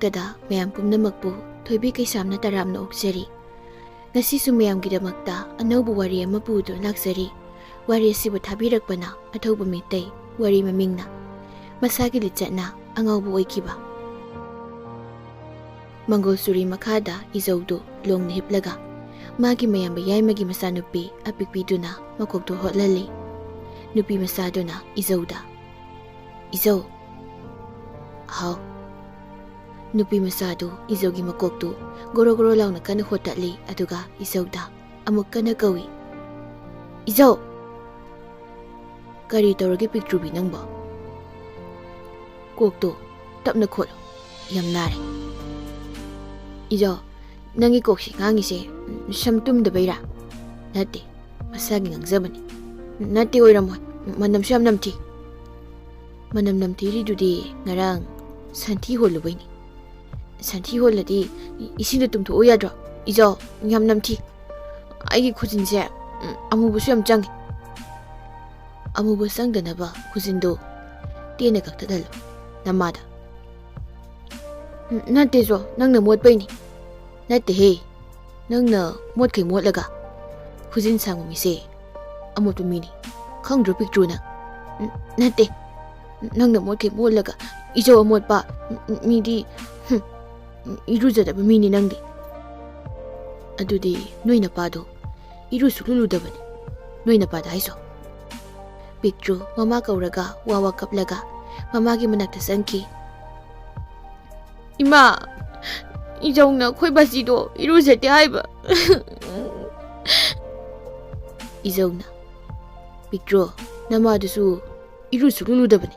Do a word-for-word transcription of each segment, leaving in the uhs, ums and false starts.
ꯀꯗ ꯃꯌꯥꯝ ꯄꯨꯝꯅꯃꯛꯄꯨ ꯊꯣꯏꯕꯤ ꯀꯩꯁꯥꯝꯅ ꯇꯔꯥꯝꯅ ꯑꯣꯛꯆꯔꯤ꯫ ꯉꯁꯤꯁꯨ ꯃꯌꯥꯝꯒꯤꯗꯃꯛꯇ ꯑꯅꯧꯕ ꯋꯥꯔꯤ ꯑꯃ ꯄꯨꯗꯨꯅ ꯂꯥꯛꯆꯔꯤ꯫ ꯋꯥꯔꯤ ꯑꯁꯤꯕꯨ ꯊꯥꯕꯤꯔꯛꯄꯅ ꯑꯊꯧꯕ ꯃꯤꯇꯩ, ꯋꯥꯔꯤ ꯃꯃꯤꯡꯅ ꯃꯁꯥꯒꯤ ꯂꯤꯆꯠꯅ ꯑꯉꯥꯎꯕ ꯑꯣꯏꯈꯤꯕ꯫ ꯃꯪꯒꯣꯜ ꯆꯨꯔꯤ ꯃꯈꯥꯗ ꯏꯖꯧꯗꯨ ꯂꯣꯡꯅ ꯍꯤꯞꯂꯒ ꯃꯥꯒꯤ ꯃꯌꯥꯝꯕ ꯌꯥꯏꯃꯒꯤ ꯃꯆꯥꯅꯨꯄꯤ ꯑꯄꯤꯛꯄꯤꯗꯨꯅ ꯃꯀꯣꯛꯇꯨ ꯍꯣꯠꯍꯜꯂꯤ꯫ ꯅꯨꯄꯤ ꯃꯆꯥꯗꯨꯅ ꯏꯖꯧꯗ, "ꯏꯖꯧ!" "ꯍꯥꯎ?" ꯅꯨꯄꯤ ꯃꯆꯥꯗꯨ ꯏꯖꯧꯒꯤ ꯃꯀꯣꯛꯇꯨ ꯒꯣꯔꯣ ꯒꯣꯔꯣ ꯂꯥꯎꯅ ꯀꯟꯅ ꯍꯣꯠꯇꯠꯂꯤ, ꯑꯗꯨꯒ ꯏꯖꯧꯗ ꯑꯃꯨꯛ ꯀꯟꯅ ꯀꯧꯏ, "ꯏꯖꯧ!" "ꯀꯔꯤ ꯇꯧꯔꯒꯦ ꯄꯤꯛꯇ꯭ꯔꯨꯕꯤ ꯅꯪꯕꯣ?" "ꯀꯣꯛꯇꯣ ꯇꯞꯅ ꯈꯣꯠꯂꯣ, ꯌꯥꯝ ꯅꯥꯔꯦ꯫" "ꯏꯖꯧ, ꯅꯪꯒꯤ ꯀꯣꯛꯁꯤ ꯉꯥꯡꯉꯤꯁꯦ ꯁꯝ ꯇꯨꯝꯗꯕꯩꯔꯥ?" "ꯅꯠꯇꯦ, ꯃꯁꯥꯒꯤ ꯉꯥꯡꯖꯕꯅꯤ꯫" "ꯅꯠꯇꯦ, ꯑꯣꯏꯔꯝꯃꯣꯏ, ꯃꯅꯝꯁꯨ ꯌꯥꯝ ꯅꯝꯊꯤ꯫" "ꯃꯅꯝ ꯅꯝꯊꯤꯔꯤꯗꯨꯗꯤ ꯉꯔꯥꯡ ꯁꯟꯊꯤ ꯍꯣꯜꯂꯨꯕꯩꯅꯤ꯫" "ꯁꯟꯊꯤ ꯍꯣꯜꯂꯗꯤ ꯏꯁꯤꯡꯗ ꯇꯨꯝꯊꯣꯛꯎ ꯌꯥꯗ꯭ꯔꯣ?" "ꯏꯖꯧ, ꯌꯥꯝ ꯅꯝꯊꯤ꯫ ꯑꯩꯒꯤ ꯈꯨꯖꯤꯟꯁꯦ, ꯎꯝ, ꯑꯃꯨꯕꯁꯨ ꯌꯥꯝ ꯆꯪꯉꯤ꯫" "ꯑꯃꯨꯕ ꯆꯪꯗꯅꯕ ꯈꯨꯖꯤꯟꯗꯣ ꯇꯦꯟꯅ ꯀꯛꯊꯠꯍꯜꯂꯨ ꯅꯃꯥꯗ꯫" "ꯎꯝ, ꯅꯠꯇꯦ ꯖꯣ, ꯅꯪꯅ ꯃꯣꯠꯄꯩꯅꯤ꯫" "ꯅꯠꯇꯦꯍꯦ, ꯅꯪꯅ ꯃꯣꯠꯈꯩ ꯃꯣꯠꯂꯒ ꯈꯨꯖꯤꯟ ꯁꯥꯡꯕ ꯃꯤꯁꯦ ꯑꯃꯣꯠꯄ ꯃꯤꯅꯤ, ꯈꯪꯗ꯭ꯔꯣ ꯄꯤꯛꯇ꯭ꯔꯨ ꯅꯪ?" "ꯎꯝ, ꯅꯠꯇꯦ, ꯅꯪꯅ ꯃꯣꯠꯈꯩ ꯃꯣꯠꯂꯒ ꯏꯖꯧ ꯑꯃꯣꯠꯄ, ꯎꯝ, ꯃꯤꯗꯤ, ꯍꯨꯝ, ꯏꯔꯨꯖꯗꯕ ꯃꯤꯅꯤ ꯅꯪꯗꯤ꯫" "ꯑꯗꯨꯗꯤ ꯅꯣꯏ ꯅꯄꯥꯗꯣ ꯏꯔꯨ ꯁꯨꯛꯂꯨ ꯂꯨꯗꯕꯅꯤ, ꯅꯣꯏ ꯅꯄꯥꯗ ꯍꯥꯏꯁꯣ꯫" ꯄꯤꯛꯇ꯭ꯔꯨ ꯃꯃꯥ ꯀꯧꯔꯒ ꯋꯥ ꯋꯥ ꯀꯞꯂꯒ ꯃꯃꯥꯒꯤ ꯃꯅꯥꯛꯇ ꯆꯪꯈꯤ꯫ "ꯏꯃꯥ, ꯏꯖꯧꯅ ꯑꯩꯈꯣꯏ ꯕꯥꯖꯤꯗꯣ ꯏꯔꯨꯖꯗꯦ ꯍꯥꯏꯕ꯫" ꯏꯖꯧꯅ, "ꯄꯤꯛꯇ꯭ꯔꯨ, ꯅꯃꯥꯗꯨꯁꯨ ꯏꯔꯨ ꯁꯨꯛꯂꯨ ꯂꯨꯗꯕꯅꯤ꯫"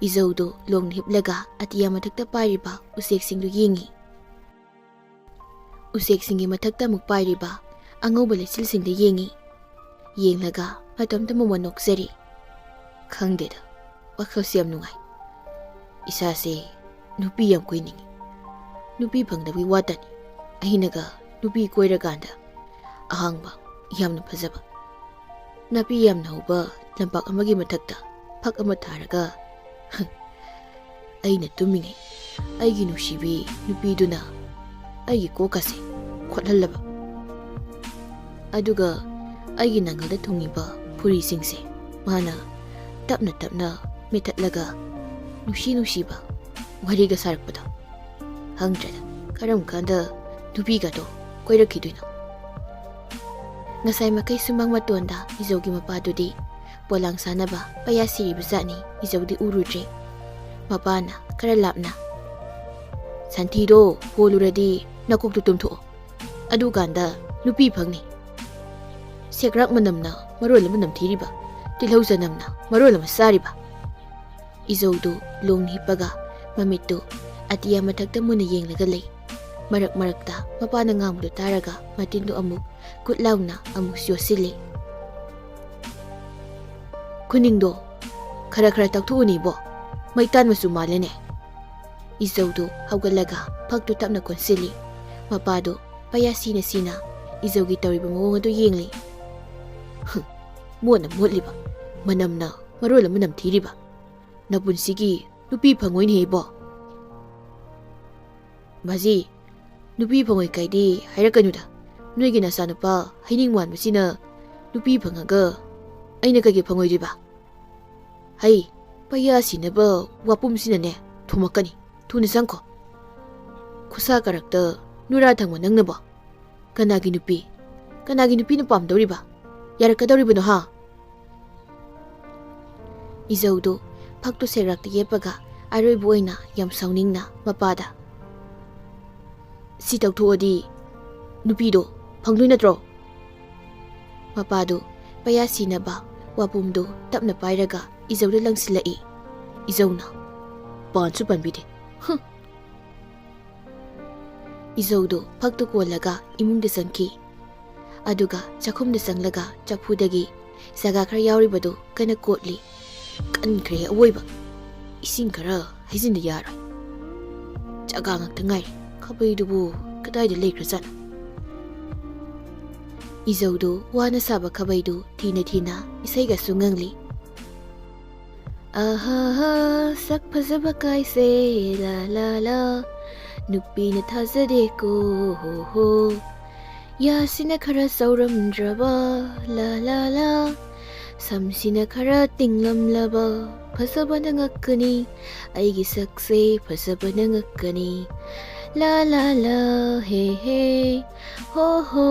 ꯏꯖꯧꯗꯨ ꯂꯣꯡꯅ ꯍꯤꯞꯂꯒ ꯑꯇꯤꯌꯥ ꯃꯊꯛꯇ ꯄꯥꯏꯔꯤꯕ ꯎꯆꯦꯛꯁꯤꯡꯗꯨ ꯌꯦꯡꯉꯤ꯫ ꯎꯆꯦꯛꯁꯤꯡꯒꯤ ꯃꯊꯛꯇ ꯑꯃꯨꯛ ꯄꯥꯏꯔꯤꯕ ꯑꯉꯧꯕ ꯂꯩꯆꯤꯜꯁꯤꯡꯗ ꯌꯦꯡꯉꯤ꯫ ꯌꯦꯡꯂꯒ ꯃꯇꯣꯝꯇ ꯃꯃꯣꯟ ꯅꯣꯛꯆꯔꯤ꯫ "ꯈꯪꯗꯦꯗ, ꯋꯥꯈꯜꯁꯦ ꯌꯥꯝ ꯅꯨꯡꯉꯥꯏ꯫ ꯏꯁꯥꯁꯦ ꯅꯨꯄꯤ ꯌꯥꯝ ꯀꯣꯏꯅꯤꯡꯉꯤ꯫ ꯅꯨꯄꯤ ꯐꯪꯗꯕꯒꯤ ꯋꯥꯇꯅꯤ꯫ ꯑꯩꯅꯒ ꯅꯨꯄꯤ ꯀꯣꯏꯔꯀꯥꯟꯗ ꯑꯍꯥꯡꯕ, ꯌꯥꯝꯅ ꯐꯖꯕ, ꯅꯥꯄꯤ ꯌꯥꯝꯅ ꯍꯧꯕ ꯂꯝꯄꯥꯛ ꯑꯃꯒꯤ ꯃꯊꯛꯇ ꯐꯛ ꯑꯃ ꯊꯥꯔꯒ ꯑꯩꯅ ꯇꯨꯝꯃꯤꯉꯩ ꯑꯩꯒꯤ ꯅꯨꯡꯁꯤꯕꯤ ꯅꯨꯄꯤꯗꯨꯅ ꯑꯩꯒꯤ ꯀꯣꯛꯀꯁꯦ ꯈꯣꯠꯍꯜꯂꯕ꯫ ꯑꯗꯨꯒ ꯑꯩꯒꯤ ꯅꯪꯒꯜꯗ ꯊꯨꯡꯉꯤꯕ ꯐꯨꯔꯤꯁꯤꯡꯁꯦ ꯃꯥꯅ ꯇꯞꯅ ꯇꯞꯅ ꯃꯦꯠꯊꯠꯂꯒ ꯅꯨꯡꯁꯤ ꯅꯨꯡꯁꯤꯕ ꯋꯥꯔꯤꯒ ꯁꯥꯔꯛꯄꯗꯣ꯫ ꯈꯪꯗ꯭ꯔꯦꯗ, ꯀꯔꯝ ꯀꯥꯟꯗ ꯅꯨꯄꯤꯒꯗꯣ ꯀꯣꯏꯔꯛꯈꯤꯗꯣꯏꯅꯣ? ꯉꯁꯥꯏ ꯃꯈꯩ ꯁꯨꯃꯥꯡ ꯃꯇꯣꯟꯗ ꯏꯖꯧꯒꯤ ꯃꯄꯥꯗꯨꯗꯤ ꯄꯣꯂꯥꯡ ꯁꯥꯟꯅꯕ ꯄꯩꯌꯥ ꯁꯤꯔꯤꯕ ꯖꯥꯠꯅꯤ꯫ ꯏꯖꯧꯗꯤ ꯎꯔꯨꯗ꯭ꯔꯦ꯫ ꯃꯄꯥꯅ ꯈꯔ ꯂꯥꯞꯅ, "ꯁꯟꯊꯤꯗꯣ ꯍꯣꯜꯂꯨꯔꯗꯤ ꯅꯀꯣꯛꯇꯨ ꯇꯨꯝꯊꯣꯛꯑꯣ꯫ ꯑꯗꯨꯀꯥꯟꯗ ꯅꯨꯄꯤ ꯐꯪꯅꯤ꯫ ꯁꯦꯒ꯭ꯔꯥꯛ ꯃꯅꯝꯅ ꯃꯔꯣꯜ ꯑꯃ ꯅꯝꯊꯤꯔꯤꯕ, ꯇꯤꯜꯍꯧ ꯆꯅꯝꯅ ꯃꯔꯣꯜ ꯑꯃ ꯆꯥꯔꯤꯕ꯫" ꯏꯖꯧꯗꯨ ꯂꯣꯡꯅ ꯍꯤꯞꯄꯒ ꯃꯃꯤꯠꯇꯨ ꯑꯇꯤꯌꯥ ꯃꯊꯛꯇ ꯃꯨꯟꯅ ꯌꯦꯡꯂꯒ ꯂꯩ꯫ ꯃꯔꯛ ꯃꯔꯛꯇ ꯃꯄꯥꯅ ꯉꯥꯡꯕꯗꯨ ꯇꯥꯔꯒ ꯃꯇꯤꯟꯗꯨ ꯑꯃꯨꯛ ꯀꯨꯠ ꯂꯥꯎꯅ ꯑꯃꯨꯛ ꯌꯣꯠꯁꯤꯜꯂꯤ꯫ "ꯈꯨꯅꯤꯡꯗꯣ ꯈꯔ ꯈꯔ ꯇꯛꯊꯣꯛꯎꯅꯦ ꯏꯕꯣ, ꯃꯩꯇꯥꯟ ꯃꯆꯨ ꯃꯥꯜꯂꯦꯅꯦ꯫" ꯏꯖꯧꯗꯨ ꯍꯧꯒꯠꯂꯒ ꯐꯛꯇꯨ ꯇꯞꯅ ꯀꯣꯟꯁꯤꯜꯂꯤ꯫ ꯃꯄꯥꯗꯨ ꯄꯩꯌꯥ ꯁꯤꯅ ꯁꯤꯅ ꯏꯖꯧꯒꯤ ꯇꯧꯔꯤꯕ ꯃꯑꯣꯡ ꯑꯗꯨ ꯌꯦꯡꯂꯤ꯫ "ꯍꯨꯝ, ꯃꯣꯠꯅ ꯃꯣꯠꯂꯤꯕ, ꯃꯅꯝꯅ ꯃꯔꯣꯜ ꯑꯃ ꯅꯝꯊꯤꯔꯤꯕ꯫ ꯅꯄꯨꯟꯁꯤꯒꯤ ꯅꯨꯄꯤ ꯐꯪꯉꯣꯏꯅꯦ ꯏꯕꯣ꯫" "ꯕꯥꯖꯤ, ꯅꯨꯄꯤ ꯐꯪꯉꯣꯏ ꯀꯥꯏꯗꯤ ꯍꯥꯏꯔꯛꯀꯅꯨꯗ꯫ ꯅꯣꯏꯒꯤ ꯅꯆꯥꯅꯨꯄꯥ ꯍꯩꯅꯤꯡ ꯃꯥꯟꯕꯁꯤꯅ ꯅꯨꯄꯤ ꯐꯪꯉꯒ ꯑꯩꯅ ꯀꯩꯒꯤ ꯐꯪꯉꯣꯏꯗꯣꯏꯕ? ꯍꯩ, ꯄꯩꯌꯥ ꯁꯤꯅꯕ ꯋꯥꯄꯨꯝꯁꯤꯅꯅꯦ ꯊꯨꯝꯃꯛꯀꯅꯤ꯫ ꯊꯨꯅ ꯆꯪꯈꯣ꯫" "ꯈꯨꯠꯁꯥ ꯀꯔꯛꯇ ꯅꯨꯔꯥ ꯊꯪꯕ ꯅꯪꯅꯕꯣ? ꯀꯅꯥꯒꯤ ꯅꯨꯄꯤ? ꯀꯅꯥꯒꯤ ꯅꯨꯄꯤꯅ ꯄꯥꯝꯗꯧꯔꯤꯕ? ꯌꯥꯔꯛꯀꯗꯧꯔꯤꯕꯅꯣ ꯍꯥ?" ꯏꯖꯧꯗꯨ ꯐꯛꯇꯨ ꯁꯦꯒ꯭ꯔꯥꯛꯇ ꯌꯦꯞꯄꯒ ꯑꯔꯣꯏꯕ ꯑꯣꯏꯅ ꯌꯥꯝ ꯁꯥꯎꯅꯤꯡꯅ ꯃꯄꯥꯗ, "ꯁꯤ ꯇꯧꯊꯣꯛꯑꯗꯤ ꯅꯨꯄꯤꯗꯣ ꯐꯪꯗꯣꯏ ꯅꯠꯇ꯭ꯔꯣ?" ꯃꯄꯥꯗꯨ ꯄꯩꯌꯥ ꯁꯤꯅꯕ ꯋꯥꯄꯨꯝꯗꯨ ꯇꯞꯅ ꯄꯥꯏꯔꯒ ꯏꯖꯧꯗ ꯂꯪꯁꯤꯜꯂꯛꯏ꯫ ꯏꯖꯧꯅ, "ꯄꯥꯟꯁꯨ ꯄꯥꯟꯕꯤꯗꯦ꯫ ꯍꯨꯝ!" ꯏꯖꯧꯗꯨ ꯐꯛꯇꯨ ꯀꯣꯜꯂꯒ ꯏꯃꯨꯡꯗ ꯆꯪꯈꯤ꯫ ꯑꯗꯨꯒ ꯆꯥꯛꯈꯨꯝꯗ ꯆꯪꯂꯒ ꯆꯐꯨꯗꯒꯤ ꯆꯒꯥ ꯈꯔ ꯌꯥꯎꯔꯤꯕꯗꯨ ꯀꯟꯅ ꯀꯣꯠꯂꯤ꯫ "ꯀꯟꯈ꯭ꯔꯦ ꯑꯋꯣꯏꯕ꯫ ꯏꯁꯤꯡ ꯈꯔ ꯍꯩꯖꯤꯟꯗ ꯌꯥꯔꯣꯏ꯫ ꯆꯒꯥ ꯉꯥꯛꯇ ꯉꯥꯏꯔꯦ꯫ ꯈꯥꯕꯩꯗꯨꯕꯨ ꯀꯗꯥꯏꯗ ꯂꯩꯈ꯭ꯔꯖꯥꯠꯅꯣ?" ꯏꯖꯧꯗꯨ ꯋꯥꯅ ꯁꯥꯕ ꯈꯥꯕꯩꯗꯨ ꯊꯤꯅ ꯊꯤꯅ ꯏꯁꯩꯒꯁꯨ ꯉꯪꯂꯤ꯫ ꯑꯍꯥꯍꯥ, ꯁꯛ ꯐꯖꯕ ꯀꯥꯏꯁꯦ, ꯂꯥ ꯂꯥ ꯂꯥ, ꯅꯨꯄꯤꯅ ꯊꯥꯖꯗꯦꯀꯣ, ꯍꯣ ꯍꯣ꯫ ꯌꯥꯁꯤꯅ ꯈꯔ ꯆꯥꯎꯔꯝꯗ꯭ꯔꯕ, ꯂꯥ ꯂꯥ ꯂꯥ, ꯁꯝꯁꯤꯅ ꯈꯔ ꯇꯤꯡꯂꯝꯂꯕ, ꯐꯖꯕꯅ ꯉꯛꯀꯅꯤ, ꯑꯩꯒꯤ ꯁꯛꯁꯦ ꯐꯖꯕꯅ ꯉꯛꯀꯅꯤ, ꯂꯥ ꯂꯥ ꯂꯥ, ꯍꯦ ꯍꯦ, ꯍꯣ ꯍꯣ꯫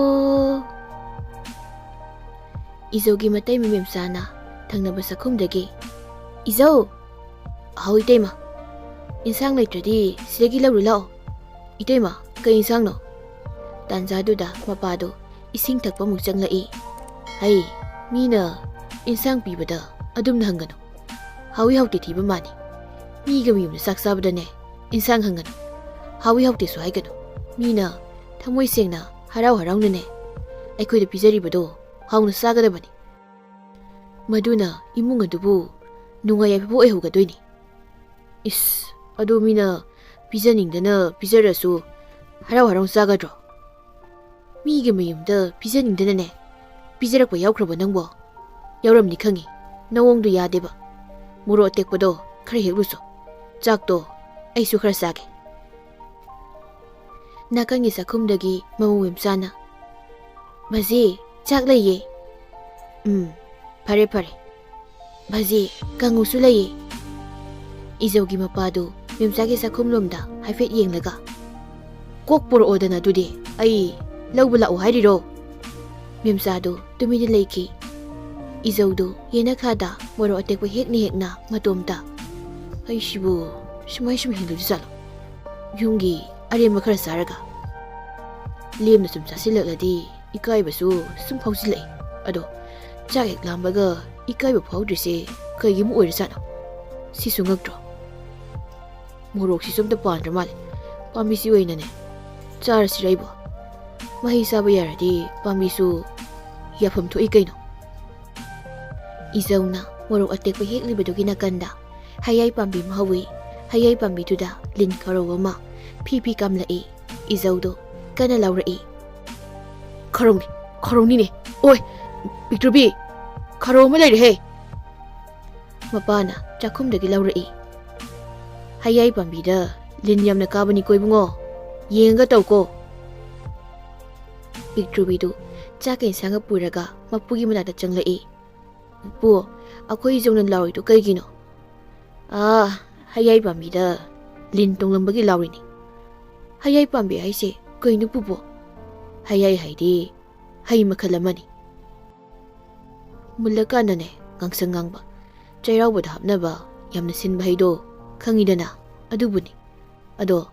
ꯏꯖꯧꯒꯤ ꯃꯇꯩ ꯃꯦꯝꯆꯥꯅ ꯊꯪꯅꯕ ꯆꯥꯛꯈꯨꯝꯗꯒꯤ, "ꯏꯖꯧ!" "ꯍꯥꯎ ꯏꯇꯩꯃ, ꯏꯟꯁꯥꯡ ꯂꯩꯇ꯭ꯔꯗꯤ ꯁꯤꯗꯒꯤ ꯂꯧꯔꯨ ꯂꯥꯛꯑꯣ꯫ ꯏꯇꯩꯃ, ꯀꯩ ꯏꯟꯁꯥꯡꯅꯣ?" ꯇꯥꯟꯖꯥꯗꯨꯗ ꯃꯄꯥꯗꯣ ꯏꯁꯤꯡ ꯊꯛꯄ ꯑꯃꯨꯛ ꯆꯪꯂꯛꯏ꯫ "ꯍꯩ, ꯃꯤꯅ ꯏꯟꯁꯥꯡ ꯄꯤꯕꯗ ꯑꯗꯨꯝꯅ ꯍꯪꯒꯅꯨ꯫ ꯍꯥꯎꯏ ꯍꯥꯎꯇꯦ ꯊꯤꯕ ꯃꯥꯅꯤ꯫ ꯃꯤꯒ ꯃꯌꯨꯝꯗ ꯆꯥꯛ ꯆꯥꯕꯗꯅꯦ ꯏꯟꯁꯥꯡ ꯍꯪꯒꯅꯨ꯫ ꯍꯥꯎꯏ ꯍꯥꯎꯇꯦꯁꯨ ꯍꯥꯏꯒꯅꯨ꯫ ꯃꯤꯅ ꯊꯃꯣꯏ ꯁꯦꯡꯅ ꯍꯔꯥꯎ ꯍꯔꯥꯎꯅꯅꯦ ꯑꯩꯈꯣꯏꯗ ꯄꯤꯖꯔꯤꯕꯗꯣ ꯍꯥꯎꯅ ꯆꯥꯒꯗꯕꯅꯤ꯫ ꯃꯗꯨꯅ ꯏꯃꯨꯡ ꯑꯗꯨꯕꯨ ꯅꯨꯡꯉꯥꯏ ꯌꯥꯏꯐꯕ ꯑꯣꯏꯍꯧꯒꯗꯣꯏꯅꯤ꯫" "ꯏꯁ, ꯑꯗꯨ ꯃꯤꯅ ꯄꯤꯖꯅꯤꯡꯗꯅ ꯄꯤꯖꯔꯁꯨ ꯍꯔꯥꯎ ꯍꯔꯥꯎ ꯆꯥꯒꯗ꯭ꯔꯣ? ꯃꯤꯒꯤ ꯃꯌꯨꯝꯗ ꯄꯤꯖꯅꯤꯡꯗꯅꯅꯦ ꯄꯤꯖꯔꯛꯄ ꯌꯥꯎꯈ꯭ꯔꯕ ꯅꯪꯕꯣ?" "ꯌꯥꯎꯔꯝꯅꯤ ꯈꯪꯉꯤ, ꯅꯋꯣꯡꯗꯣ ꯌꯥꯗꯦꯕ꯫ ꯃꯣꯔꯣꯛ ꯑꯇꯦꯛꯄꯗꯣ ꯈꯔ ꯍꯦꯛꯂꯨꯆꯣ꯫ ꯆꯥꯛꯇꯣ ꯑꯩꯁꯨ ꯈꯔ ꯆꯥꯒꯦ꯫" ꯅꯥꯀꯟꯒꯤ ꯆꯥꯛꯈꯨꯝꯗꯒꯤ ꯃꯃꯧ ꯃꯦꯝꯆꯥꯅ, "ꯕꯥꯖꯤ, ꯆꯥꯛ ꯂꯩꯌꯦ꯫" "ꯎꯝ, ꯐꯔꯦ ꯐꯔꯦ꯫ ꯕꯥꯖꯤ, ꯀꯥꯡꯉꯧꯁꯨ ꯂꯩꯌꯦ꯫" ꯏꯖꯧꯒꯤ ꯃꯄꯥꯗꯨ ꯃꯦꯝꯆꯥꯒꯤ ꯆꯥꯛꯈꯨꯝꯂꯣꯝꯗ ꯍꯥꯏꯐꯦꯠ ꯌꯦꯡꯂꯒ, "ꯀꯣꯛ ꯄꯨꯔꯛꯑꯣꯗꯅ ꯑꯗꯨꯗꯤ, ꯑꯩ ꯂꯧꯕ ꯂꯥꯛꯑꯣ ꯍꯥꯏꯔꯤꯔꯣ?" ꯃꯦꯝꯆꯥꯗꯨ ꯇꯨꯃꯤꯟꯅ ꯂꯩꯈꯤ꯫ ꯏꯖꯧꯗꯨ ꯌꯦꯅꯈꯥꯗ ꯃꯣꯔꯣꯛ ꯑꯇꯦꯛꯄ ꯍꯦꯛꯅ ꯍꯦꯛꯅ ꯃꯇꯣꯝꯇ, "ꯑꯩꯁꯤꯕꯨ ꯁꯨꯃꯥꯏ ꯁꯨꯝ ꯍꯤꯡꯗꯣꯏ ꯖꯥꯠꯂꯣ? ꯌꯨꯝꯒꯤ ꯑꯔꯦꯝꯕ ꯈꯔ ꯆꯥꯔꯒ ꯂꯦꯝꯅ ꯁꯨꯝ ꯆꯥꯁꯤꯜꯂꯛꯂꯗꯤ ꯏꯀꯥꯏꯕꯁꯨ ꯁꯨꯝ ꯐꯥꯎꯖꯤꯜꯂꯛꯏ꯫ ꯑꯗꯣ ꯆꯥꯛ ꯍꯦꯛ ꯂꯥꯝꯕꯒ ꯏꯀꯥꯏꯕ ꯐꯥꯎꯗ꯭ꯔꯤꯁꯦ ꯀꯩꯒꯤꯃꯨꯛ ꯑꯣꯏꯔꯖꯥꯠꯅꯣ? ꯁꯤꯁꯨ ꯉꯛꯇ꯭ꯔꯣ? ꯃꯣꯔꯣꯛꯁꯤꯁꯨ ꯑꯝꯇ ꯄꯥꯟꯗ꯭ꯔ ꯃꯥꯜꯂꯦ꯫ ꯄꯥꯝꯕꯤꯁꯤ ꯑꯣꯏꯅꯅꯦ ꯆꯥꯔꯁꯤꯔ ꯑꯩꯕꯣ? ꯃꯍꯩ ꯆꯥꯕ ꯌꯥꯔꯗꯤ ꯄꯥꯝꯕꯤꯁꯨ ꯌꯥꯐꯝ ꯊꯣꯛꯏ ꯀꯩꯅꯣ꯫" ꯏꯖꯧꯅ ꯃꯣꯔꯣꯛ ꯑꯇꯦꯛꯄ ꯍꯦꯛꯂꯤꯕꯗꯨꯒꯤ ꯅꯥꯀꯟꯗ ꯍꯩꯌꯥꯏ ꯄꯥꯝꯕꯤ ꯑꯃ ꯍꯧꯏ꯫ ꯍꯩꯌꯥꯏ ꯄꯥꯝꯕꯤꯗꯨꯗ ꯂꯤꯟ ꯈꯔꯧ ꯑꯃ ꯐꯤ ꯐꯤ ꯀꯥꯝꯂꯛꯏ꯫ ꯏꯖꯧꯗꯣ ꯀꯟꯅ ꯂꯥꯎꯔꯛꯏ, "ꯈꯔꯧꯅꯤ, ꯈꯔꯧꯅꯤꯅꯦ꯫ ꯑꯣꯏ, ꯄꯤꯛꯇ꯭ꯔꯨꯕꯤ, ꯈꯔꯧ ꯑꯃ ꯂꯩꯔꯦꯍꯦ!" ꯃꯄꯥꯅ ꯆꯥꯛꯈꯨꯝꯗꯒꯤ ꯂꯧꯔꯛꯏ꯫ "ꯍꯩꯌꯥꯏ ꯄꯥꯝꯕꯤꯗ ꯂꯤꯟ ꯌꯥꯝꯅ ꯀꯥꯕꯅꯤꯀꯣ ꯏꯕꯨꯡꯉꯣ, ꯌꯦꯡꯉꯒ ꯇꯧꯀꯣ"꯫ ꯄꯤꯛꯇ꯭ꯔꯨꯕꯤꯗꯨ ꯆꯥꯛꯀ ꯏꯟꯁꯥꯡꯒ ꯄꯨꯔꯒ ꯃꯄꯨꯒꯤ ꯃꯅꯥꯛꯇ ꯆꯪꯂꯛꯏ꯫ "ꯄꯨ, ꯑꯩꯈꯣꯏ ꯏꯖꯧꯅ ꯂꯥꯎꯔꯤꯗꯨ ꯀꯩꯒꯤꯅꯣ?" "ꯑꯥ, ꯍꯩꯌꯥꯏ ꯄꯥꯝꯕꯤꯗ ꯂꯤꯟ ꯇꯣꯡꯂꯝꯕꯒꯤ ꯂꯥꯎꯔꯤꯅꯤ"꯫ "ꯍꯩꯌꯥꯏ ꯄꯥꯝꯕꯤ ꯍꯥꯏꯁꯦ ꯀꯩꯅꯣ ꯄꯨꯄꯨ?" "ꯍꯩꯌꯥꯏ ꯍꯥꯏꯗꯤ ꯍꯩ ꯃꯈꯜ ꯑꯃꯅꯤ꯫ ꯃꯨꯜꯂꯀꯥꯟꯗꯅꯦ ꯉꯥꯡꯁꯪ ꯉꯥꯡꯕ, ꯆꯩꯔꯥꯎꯕꯗ ꯍꯥꯞꯅꯕ ꯌꯥꯝꯅ ꯁꯤꯟꯕ ꯍꯩꯗꯣ, ꯈꯪꯉꯤꯗꯅ, ꯑꯗꯨꯕꯨꯅꯤ꯫ ꯑꯗꯣ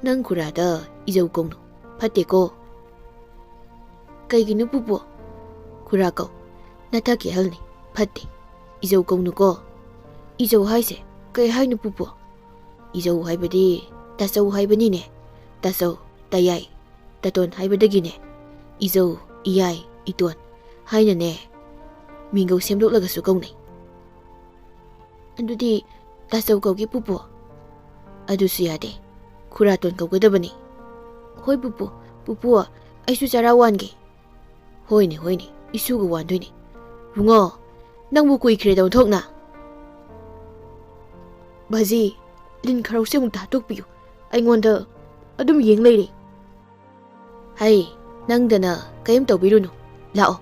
ꯅꯪ ꯈꯨꯔꯥꯗ ꯏꯖꯧ ꯀꯧꯅꯨ, ꯐꯠꯇꯦꯀꯣ"꯫ "ꯀꯩꯒꯤꯅꯣ ꯄꯨꯄꯨ?" "ꯈꯨꯔꯥ ꯀꯧ, ꯅꯊꯛꯀꯤ ꯑꯍꯜꯅꯤ, ꯐꯠꯇꯦ꯫ ꯏꯖꯧ ꯀꯧꯅꯨꯀꯣ"꯫ "ꯏꯖꯧ ꯍꯥꯏꯁꯦ ꯀꯩ ꯍꯥꯏꯅꯣ ꯄꯨꯄꯨ?" "ꯏꯖꯧ ꯍꯥꯏꯕꯗꯤ ꯇꯥꯆꯧ ꯍꯥꯏꯕꯅꯤꯅꯦ꯫ ꯇꯥꯆꯧ, ꯇꯌꯥꯏ, ꯇꯥꯇꯣꯟ ꯍꯥꯏꯕꯗꯒꯤꯅꯦ ꯏꯖꯧ, ꯏꯌꯥꯏ, ꯏꯇꯣꯟ ꯍꯥꯏꯅꯅꯦ ꯃꯤꯡꯒꯧ ꯁꯦꯝꯗꯣꯛꯂꯒꯁꯨ ꯀꯧꯅꯩ"꯫ "ꯑꯗꯨꯗꯤ ꯇꯥꯆꯧ ꯀꯧꯒꯦ ꯄꯨꯄꯨ"꯫ "ꯑꯗꯨꯁꯨ ꯌꯥꯗꯦ, ꯈꯨꯔꯥꯇꯣꯟ ꯀꯧꯒꯗꯕꯅꯤ"꯫ "ꯍꯣꯏ ꯄꯨꯄꯨ, ꯄꯨꯄꯨ, ꯑꯩꯁꯨ ꯆꯔꯥ ꯋꯥꯟꯒꯦ"꯫ "ꯍꯣꯏꯅꯦ, ꯍꯣꯏꯅꯦ, ꯏꯁꯨꯒ ꯋꯥꯟꯗꯣꯏꯅꯦ"꯫ "ꯕꯨꯡꯉꯣ, ꯅꯪꯕꯨ ꯀꯨꯏꯈ꯭ꯔꯦꯗ ꯑꯣꯟꯊꯣꯛꯅ"꯫ "ꯕꯥꯖꯤ, ꯂꯤꯟ ꯈꯔꯧꯁꯦ ꯑꯃꯨꯛꯇ ꯍꯥꯠꯇꯣꯛꯄꯤꯌꯨ, ꯑꯩꯉꯣꯟꯗ ꯑꯗꯨꯝ ꯌꯦꯡ ꯂꯩꯔꯦ"꯫ "ꯍꯩ, ꯅꯪꯗꯅ ꯀꯔꯤꯝ ꯇꯧꯕꯤꯔꯨꯅꯨ, ꯂꯥꯛꯑꯣ"꯫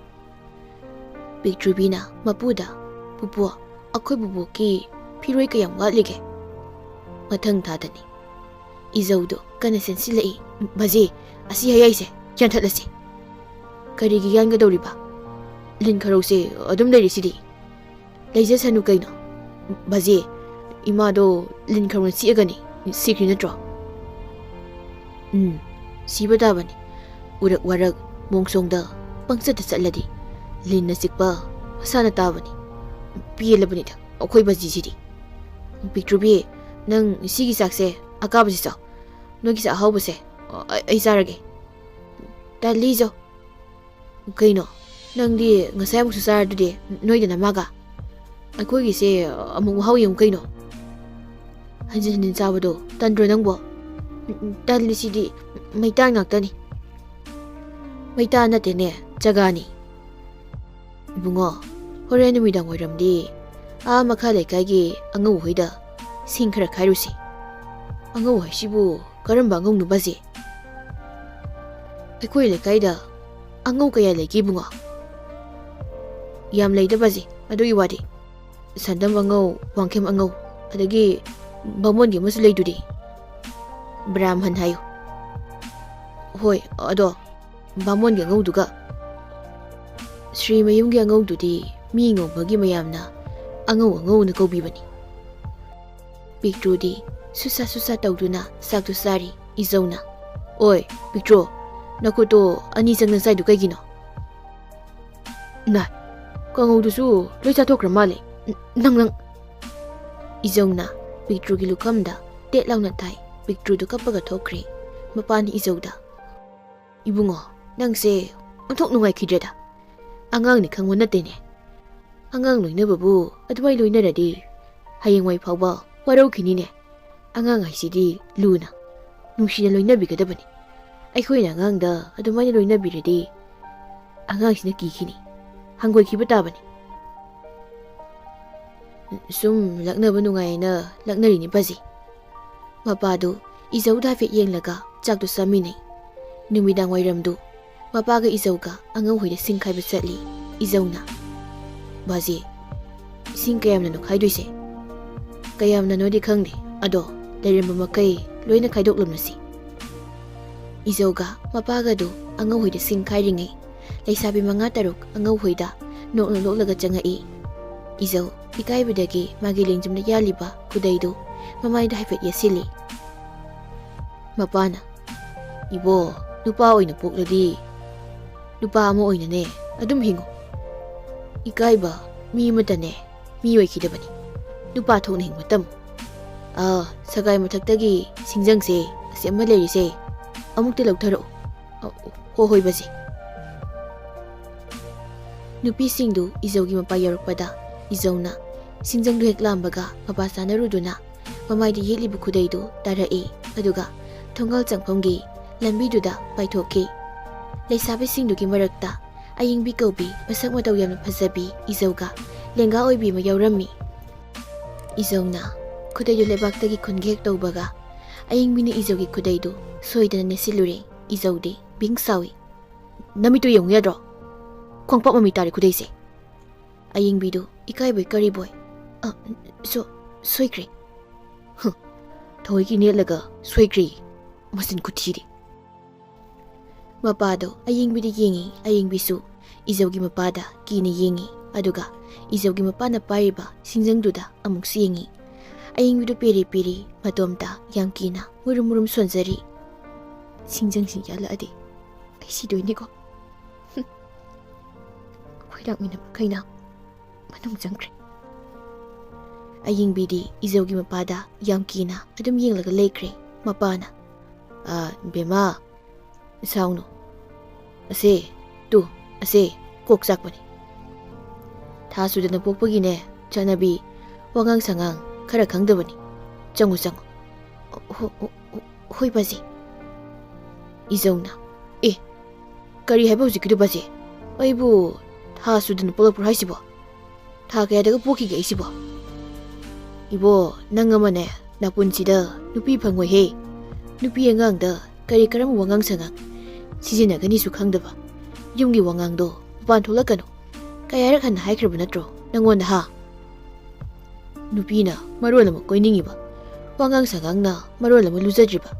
ꯄꯤꯛꯇ꯭ꯔꯨꯕꯤꯅ ꯃꯄꯨꯗ, "ꯄꯨꯄꯨ, ꯑꯩꯈꯣꯏ ꯕꯨꯕꯣꯛꯀꯤ ꯐꯤꯔꯣꯏ ꯀꯌꯥꯝ ꯋꯥꯠꯂꯤꯒꯦ?" ꯃꯊꯪ ꯊꯥꯗꯅꯤ꯫ ꯏꯖꯧꯗꯣ ꯀꯟꯅ ꯆꯦꯟꯁꯤꯜꯂꯛꯏ꯫ "ꯕꯥꯖꯤ, ꯑꯁꯤ ꯍꯌꯥꯏꯁꯦ ꯌꯥꯟꯊꯠꯂꯁꯤ"꯫ "ꯀꯔꯤꯒꯤ ꯌꯥꯟꯒꯗꯧꯔꯤꯕ? ꯂꯤꯟ ꯈꯔꯧꯁꯦ ꯑꯗꯨꯝ ꯂꯩꯔꯤꯁꯤꯗꯤ"꯫ "ꯂꯩꯖꯁꯅꯨ ꯀꯩꯅꯣ"꯫ "ꯕꯥꯖꯤ, ꯏꯃꯥꯗꯣ ꯂꯤꯟ ꯈꯔꯧꯅ ꯆꯤꯛꯑꯒꯅꯤ ꯁꯤꯈ꯭ꯔꯤ ꯅꯠꯇ꯭ꯔꯣ?" "ꯎꯝ, ꯁꯤꯕ ꯇꯥꯕꯅꯤ꯫ ꯎꯔꯛ ꯋꯥꯔꯛ ꯃꯣꯡꯁꯣꯡꯗ ꯄꯪꯆꯠꯇ ꯆꯠꯂꯗꯤ ꯂꯤꯟꯅ ꯆꯤꯛꯄ ꯃꯁꯥꯅ ꯇꯥꯕꯅꯤ꯫ ꯄꯦꯜꯂꯕꯅꯤꯗ ꯑꯩꯈꯣꯏ ꯕꯥꯖꯤꯁꯤꯗꯤ"꯫ "ꯄꯤꯛꯇ꯭ꯔꯨꯕꯤ, ꯅꯪ ꯁꯤꯒꯤ ꯆꯥꯛꯁꯦ ꯑꯀꯥꯕꯁꯤ ꯆꯥꯎ꯫ ꯅꯣꯏꯒꯤ ꯆꯥꯛ ꯑꯍꯥꯎꯕꯁꯦ ꯑꯩ, ꯑꯩ ꯆꯥꯔꯒꯦ"꯫ "ꯇꯜꯂꯤꯖꯧ"꯫ "ꯀꯩꯅꯣ? ꯅꯪꯗꯤ ꯉꯁꯥꯏ ꯑꯃꯨꯛꯁꯨ ꯆꯥꯔꯗꯨꯗꯤ, ꯅꯣꯏꯗꯅ ꯃꯥꯒ"꯫ "ꯑꯩꯈꯣꯏꯒꯤꯁꯦ ꯑꯃꯨꯛ ꯃꯍꯥꯎ ꯌꯦꯡꯉꯨ ꯀꯩꯅꯣ"꯫ "ꯍꯟꯖꯤꯟ ꯍꯟꯖꯤꯟ ꯆꯥꯕꯗꯣ ꯇꯟꯗ꯭ꯔꯣ ꯅꯪꯕꯣ?" "ꯇꯜꯂꯤꯁꯤꯗꯤ, ꯃꯩꯇꯥꯟ ꯉꯥꯛꯇꯅꯤ"꯫ "ꯃꯩꯇꯥꯟ ꯅꯠꯇꯦꯅꯦ, ꯆꯒꯥꯅꯤ"꯫ "ꯏꯕꯨꯡꯉꯣ, ꯍꯣꯔꯦꯟ ꯅꯨꯃꯤꯗꯥꯡ ꯋꯥꯏꯔꯝꯗꯤ ꯑꯥ ꯃꯈꯥ ꯂꯩꯀꯥꯏꯒꯤ ꯑꯉꯧ ꯍꯣꯏꯗ ꯁꯤꯡ ꯈꯔ ꯈꯥꯏꯔꯨꯁꯤ꯫ ꯑꯉꯧ ꯍꯥꯏꯁꯤꯕꯨ ꯀꯔꯝꯕ ꯑꯉꯧꯅꯣ ꯕꯥꯖꯤ? ꯑꯩꯈꯣꯏ ꯂꯩꯀꯥꯏꯗ ꯑꯉꯧ ꯀꯌꯥ ꯂꯩꯒꯦ ꯏꯕꯨꯡꯉꯣ? ꯌꯥꯝ ꯂꯩꯗ ꯕꯥꯖꯤ, ꯑꯗꯨꯒꯤ ꯋꯥꯗꯤ꯫ ꯁꯟꯗꯝ ꯑꯉꯧ, ꯋꯥꯡꯈꯦꯝ ꯑꯉꯧ, ꯑꯗꯒꯤ ꯕꯥꯃꯣꯟꯒꯤ ꯑꯃꯁꯨ ꯂꯩꯗꯨꯗꯤ, ꯕ꯭ꯔꯥꯍꯃꯟ ꯍꯥꯏꯌꯨ꯫ ꯍꯣꯏ, ꯑꯗꯣ ꯕꯥꯃꯣꯟꯒꯤ ꯑꯉꯧꯗꯨꯒ ꯁ꯭ꯔꯤ ꯃꯌꯨꯝꯒꯤ ꯑꯉꯧꯗꯨꯗꯤ ꯃꯤ ꯉꯧꯕꯒꯤ ꯃꯌꯥꯝꯅ ꯑꯉꯧ ꯑꯉꯧꯅ ꯀꯧꯕꯤꯕꯅꯤ꯫ ꯄꯤꯛꯇ꯭ꯔꯨꯗꯤ ꯁꯨꯁꯥ ꯁꯨꯁꯥ ꯇꯧꯗꯨꯅ ꯆꯥꯛꯇꯨ ꯆꯥꯔꯤ꯫ ꯏꯖꯧꯅ, "ꯑꯣꯏ, ꯄꯤꯛꯇ꯭ꯔꯨ, ꯅꯈꯨꯠꯇꯣ ꯑꯅꯤ ꯆꯪꯅ ꯆꯥꯏꯗꯨ ꯀꯩꯒꯤꯅꯣ?" "ꯅꯥꯏ, ꯀꯥꯡꯉꯧꯗꯨꯁꯨ ꯂꯣꯏ ꯆꯥꯊꯣꯛꯈ꯭ꯔ ꯃꯥꯜꯂꯦ꯫ ꯅ-, ꯅꯪ, ꯅꯪ!" ꯏꯖꯧꯅ ꯄꯤꯛꯇ꯭ꯔꯨꯒꯤ ꯂꯨꯈꯝꯗ ꯇꯦꯠ ꯂꯥꯎꯅ ꯊꯥꯏ꯫ ꯄꯤꯛꯇ꯭ꯔꯨꯗꯨ ꯀꯞꯄꯒ ꯊꯣꯛꯈ꯭ꯔꯦ꯫ ꯃꯄꯥꯅ ꯏꯖꯧꯗ, "ꯏꯕꯨꯡꯉꯣ, ꯅꯪꯁꯦ ꯑꯣꯟꯊꯣꯛ ꯅꯨꯡꯉꯥꯏꯈꯤꯗ꯭ꯔꯦꯗ꯫ ꯑꯉꯥꯡꯅꯤ ꯈꯪꯕ ꯅꯠꯇꯦꯅꯦ꯫ ꯑꯉꯥꯡ ꯂꯣꯏꯅꯕꯕꯨ ꯑꯗꯨꯃꯥꯏꯅ ꯂꯣꯏꯅꯔꯗꯤ ꯍꯌꯦꯡꯋꯥꯏ ꯐꯥꯎꯕ ꯋꯥꯔꯧꯈꯤꯅꯤꯅꯦ꯫ ꯑꯉꯥꯡ ꯍꯥꯏꯁꯤꯗꯤ ꯂꯨꯅ, ꯅꯨꯡꯁꯤꯅ ꯂꯣꯏꯅꯕꯤꯒꯗꯕꯅꯤ꯫ ꯑꯩꯈꯣꯏꯅ ꯑꯉꯥꯡꯗ ꯑꯗꯨꯃꯥꯏꯅ ꯂꯣꯏꯅꯕꯤꯔꯗꯤ ꯑꯉꯥꯡꯁꯤꯅ ꯀꯤꯈꯤꯅꯤ, ꯍꯪꯒꯣꯏꯈꯤꯕ ꯇꯥꯕꯅꯤ꯫ ꯁꯨꯝ ꯂꯛꯅꯕ ꯅꯨꯡꯉꯥꯏꯅ ꯂꯛꯅꯔꯤꯅꯤ ꯕꯥꯖꯤ꯫" ꯃꯄꯥꯗꯨ ꯏꯖꯧꯗ ꯍꯥꯏꯐꯦꯠ ꯌꯦꯡꯂꯒ ꯆꯥꯛꯇꯨ ꯆꯥꯃꯤꯟꯅꯩ꯫ ꯅꯨꯃꯤꯗꯥꯡ ꯋꯥꯏꯔꯝꯗꯨ ꯃꯄꯥꯒ ꯏꯖꯧꯒ ꯑꯉꯧ ꯍꯣꯏꯗ ꯁꯤꯡ ꯈꯥꯏꯕ ꯆꯠꯂꯤ꯫ ꯏꯖꯧꯅ, "ꯕꯥꯖꯤ, ꯁꯤꯡ ꯀꯌꯥꯝꯅꯅꯣ ꯈꯥꯏꯗꯣꯏꯁꯦ?" "ꯀꯌꯥꯝꯅꯅꯣꯗꯤ ꯈꯪꯗꯦ, ꯑꯗꯣ ꯂꯩꯔꯝꯕ ꯃꯈꯩ ꯂꯣꯏꯅ ꯈꯥꯏꯗꯣꯛꯂꯝꯂꯁꯤ꯫" ꯏꯖꯧꯒ ꯃꯄꯥꯒꯗꯨ ꯑꯉꯧ ꯍꯣꯏꯗ ꯁꯤꯡ ꯈꯥꯏꯔꯤꯉꯩ ꯂꯩꯁꯥꯕꯤ ꯃꯉꯥ ꯇꯔꯨꯛ ꯑꯉꯧ ꯍꯣꯏꯗ ꯅꯣꯛꯅ ꯅꯣꯛꯂꯒ ꯆꯪꯉꯛꯏ꯫ ꯏꯖꯧ ꯏꯀꯥꯏꯕꯗꯒꯤ ꯃꯥꯒꯤ ꯂꯦꯡꯖꯨꯝꯗ ꯌꯥꯜꯂꯤꯕ ꯈꯨꯗꯩꯗꯨ ꯃꯃꯥꯏꯗ ꯍꯥꯏꯐꯦꯠ ꯌꯦꯠꯁꯤꯜꯂꯤ꯫ ꯃꯄꯥꯅ, "ꯏꯕꯣ, ꯅꯨꯄꯥ ꯑꯣꯏꯅ ꯄꯣꯛꯂꯗꯤ ꯅꯨꯄꯥ ꯑꯃ ꯑꯣꯏꯅꯅꯦ ꯑꯗꯨꯝ ꯍꯤꯡꯉꯨ꯫ ꯏꯀꯥꯏꯕ ꯃꯤ ꯑꯃꯠꯇꯅꯦ ꯃꯤ ꯑꯣꯏꯈꯤꯗꯕꯅꯤ꯫ ꯅꯨꯄꯥ ꯊꯣꯛꯅ ꯍꯤꯡꯕ ꯇꯝꯃꯨ꯫ ꯑꯥ, ꯁꯒꯥꯏ ꯃꯊꯛꯇꯒꯤ ꯁꯤꯡꯖꯪꯁꯦ, ꯑꯁꯤ ꯑꯃ ꯂꯩꯔꯤꯁꯦ, ꯑꯃꯨꯛꯇ ꯂꯧꯊꯔꯛꯎ꯫" "ꯑ, ꯍꯣ, ꯍꯣꯏ ꯕꯥꯖꯤ꯫" ꯅꯨꯄꯤꯁꯤꯡꯗꯨ ꯏꯖꯧꯒꯤ ꯃꯄꯥ ꯌꯧꯔꯛꯄꯗ ꯏꯖꯧꯅ ꯁꯤꯡꯖꯪꯗꯨ ꯍꯦꯛ ꯂꯥꯝꯕꯒ ꯃꯄꯥ ꯆꯥꯅꯔꯨꯗꯨꯅ ꯃꯃꯥꯏꯗ ꯌꯦꯠꯂꯤꯕ ꯈꯨꯗꯩꯗꯨ ꯇꯥꯔꯛꯏ꯫ ꯑꯗꯨꯒ ꯊꯣꯡꯒꯥꯜ ꯆꯪꯐꯝꯒꯤ ꯂꯝꯕꯤꯗꯨꯗ ꯄꯥꯏꯊꯣꯛꯈꯤ꯫ ꯂꯩꯁꯥꯕꯤꯁꯤꯡꯗꯨꯒꯤ ꯃꯔꯛꯇ ꯑꯌꯤꯡꯕꯤ ꯀꯧꯕꯤ, ꯃꯁꯛ ꯃꯇꯧ ꯌꯥꯝꯅ ꯐꯖꯕꯤ ꯏꯖꯧꯒ ꯂꯦꯡꯒꯥ ꯑꯣꯏꯕꯤ ꯑꯃ ꯌꯥꯎꯔꯝꯃꯤ꯫ ꯏꯖꯧꯅ ꯈꯨꯗꯩꯗꯨ ꯂꯩꯕꯥꯛꯇꯒꯤ ꯈꯨꯟꯒꯦ ꯍꯦꯛ ꯇꯧꯕꯒ, ꯑꯌꯤꯡꯕꯤꯅ ꯏꯖꯧꯒꯤ ꯈꯨꯗꯩꯗꯨ ꯁꯣꯏꯗꯅ ꯅꯦꯠꯁꯤꯜꯂꯨꯔꯦ꯫ ꯏꯖꯧꯗꯤ ꯕꯤꯡ ꯁꯥꯎꯏ꯫ "ꯅꯃꯤꯠꯇꯨ ꯌꯦꯡꯉꯨ ꯌꯥꯗ꯭ꯔꯣ? ꯈꯣꯡꯄꯥꯛ ꯃꯃꯤ ꯇꯥꯔꯦ ꯈꯨꯗꯩꯁꯦ!" ꯑꯌꯤꯡꯕꯤꯗꯨ ꯏꯀꯥꯏꯕꯣꯏ ꯀꯔꯤꯕꯣꯏ, "ꯑ, ꯁꯣ-, ꯁꯣꯏꯈ꯭ꯔꯦ꯫" "ꯍꯨꯝ, ꯊꯑꯣꯏꯒꯤ ꯅꯦꯠꯂꯒ ꯁꯣꯏꯈ꯭ꯔꯦ꯫ ꯃꯆꯤꯟ ꯈꯨꯊꯤꯗꯤ!" ꯃꯄꯥꯗꯣ ꯑꯌꯤꯡꯕꯤꯗ ꯌꯦꯡꯉꯤ, ꯑꯌꯤꯡꯕꯤꯁꯨ ꯏꯖꯧꯒꯤ ꯃꯄꯥꯗ ꯀꯤꯅ ꯌꯦꯡꯉꯤ꯫ ꯑꯗꯨꯒ ꯏꯖꯧꯒꯤ ꯃꯄꯥꯅ ꯄꯥꯏꯔꯤꯕ ꯁꯤꯡꯖꯪꯗꯨꯗ ꯑꯃꯨꯛꯁꯨ ꯌꯦꯡꯉꯤ꯫ ꯑꯌꯤꯡꯕꯤꯗꯨ ꯄꯦꯔꯤ ꯄꯦꯔꯤ ꯃꯇꯣꯝꯇ ꯌꯥꯝ ꯀꯤꯅ ꯃꯨꯔꯨꯝ ꯃꯨꯔꯨꯝ ꯁꯣꯟꯖꯔꯤ꯫ "ꯁꯤꯡꯖꯪꯁꯤ ꯌꯥꯜꯂꯛꯑꯗꯤ ꯑꯩ ꯁꯤꯗꯣꯏꯅꯤꯀꯣ꯫" ꯍꯨꯝ꯫ ꯑꯩꯈꯣꯏ ꯂꯥꯛꯃꯤꯟꯅꯕꯈꯩꯅ ꯃꯅꯨꯡ ꯆꯪꯈ꯭ꯔꯦ꯫ ꯑꯌꯤꯡꯕꯤꯗꯤ ꯏꯖꯧꯒꯤ ꯃꯄꯥꯗ ꯌꯥꯝ ꯀꯤꯅ ꯑꯗꯨꯝ ꯌꯦꯡꯂꯒ ꯂꯩꯈ꯭ꯔꯦ꯫ ꯃꯄꯥꯅ, "ꯑ, ꯕꯦꯝꯃ, ꯁꯥꯎꯅꯨ꯫ ꯑꯁꯦ, ꯇꯨ, ꯑꯁꯦ ꯀꯣꯛ ꯆꯥꯛꯄꯅꯤ꯫ ꯊꯥ ꯁꯨꯗꯅ ꯄꯣꯛꯄꯒꯤꯅꯦ, ꯆꯠꯅꯕꯤ, ꯋꯥꯉꯥꯡ ꯁꯉꯥꯡ ꯈꯔ ꯈꯪꯗꯕꯅꯤ꯫ ꯆꯪꯉꯨ, ꯆꯪꯉꯨ꯫" "ꯍꯣ-, ꯍꯣ-, ꯍꯣ-, ꯍꯣꯏ, ꯕꯥꯖꯤ꯫" ꯏꯖꯧꯅ, "ꯑꯦ, ꯀꯔꯤ ꯍꯥꯏꯕ ꯍꯧꯖꯤꯛꯀꯤꯗꯨ, ꯕꯥꯖꯤ? ꯑꯩꯕꯨ ꯊꯥ ꯁꯨꯗꯅ ꯄꯣꯛꯂꯛꯄ꯭ꯔꯣ ꯍꯥꯏꯁꯤꯕꯣ? ꯊꯥ ꯀꯌꯥꯗꯒ ꯄꯣꯛꯈꯤꯒꯦ ꯑꯩꯁꯤꯕꯣ? ꯏꯕꯣ, ꯅꯪ ꯑꯃꯅꯦ, ꯅꯄꯨꯟꯁꯤꯗ ꯅꯨꯄꯤ ꯐꯪꯉꯣꯏꯍꯦ꯫ ꯅꯨꯄꯤ ꯑꯉꯥꯡꯗ ꯀꯔꯤ ꯀꯔꯝꯕ ꯋꯥꯉꯥꯡ ꯁꯉꯥꯡ ꯁꯤꯖꯤꯟꯅꯒꯅꯤꯁꯨ ꯈꯪꯗꯕ꯫ ꯌꯨꯝꯒꯤ ꯋꯥꯉꯥꯡꯗꯣ ꯃꯄꯥꯟ ꯊꯣꯛꯂꯛꯀꯅꯨ꯫ ꯀꯌꯥꯔꯛ ꯍꯟꯅ ꯍꯥꯏꯈ꯭ꯔꯕ ꯅꯠꯇ꯭ꯔꯣ ꯅꯪꯉꯣꯟꯗ, ꯍꯥ? ꯅꯨꯄꯤꯅ ꯃꯔꯣꯜ ꯑꯃ ꯀꯣꯏꯅꯤꯡꯉꯤꯕ, ꯋꯥꯉꯥꯡ ꯁꯉꯥꯡꯅ ꯃꯔꯣꯜ ꯑꯃ ꯂꯨꯖꯗ꯭ꯔꯤꯕ꯫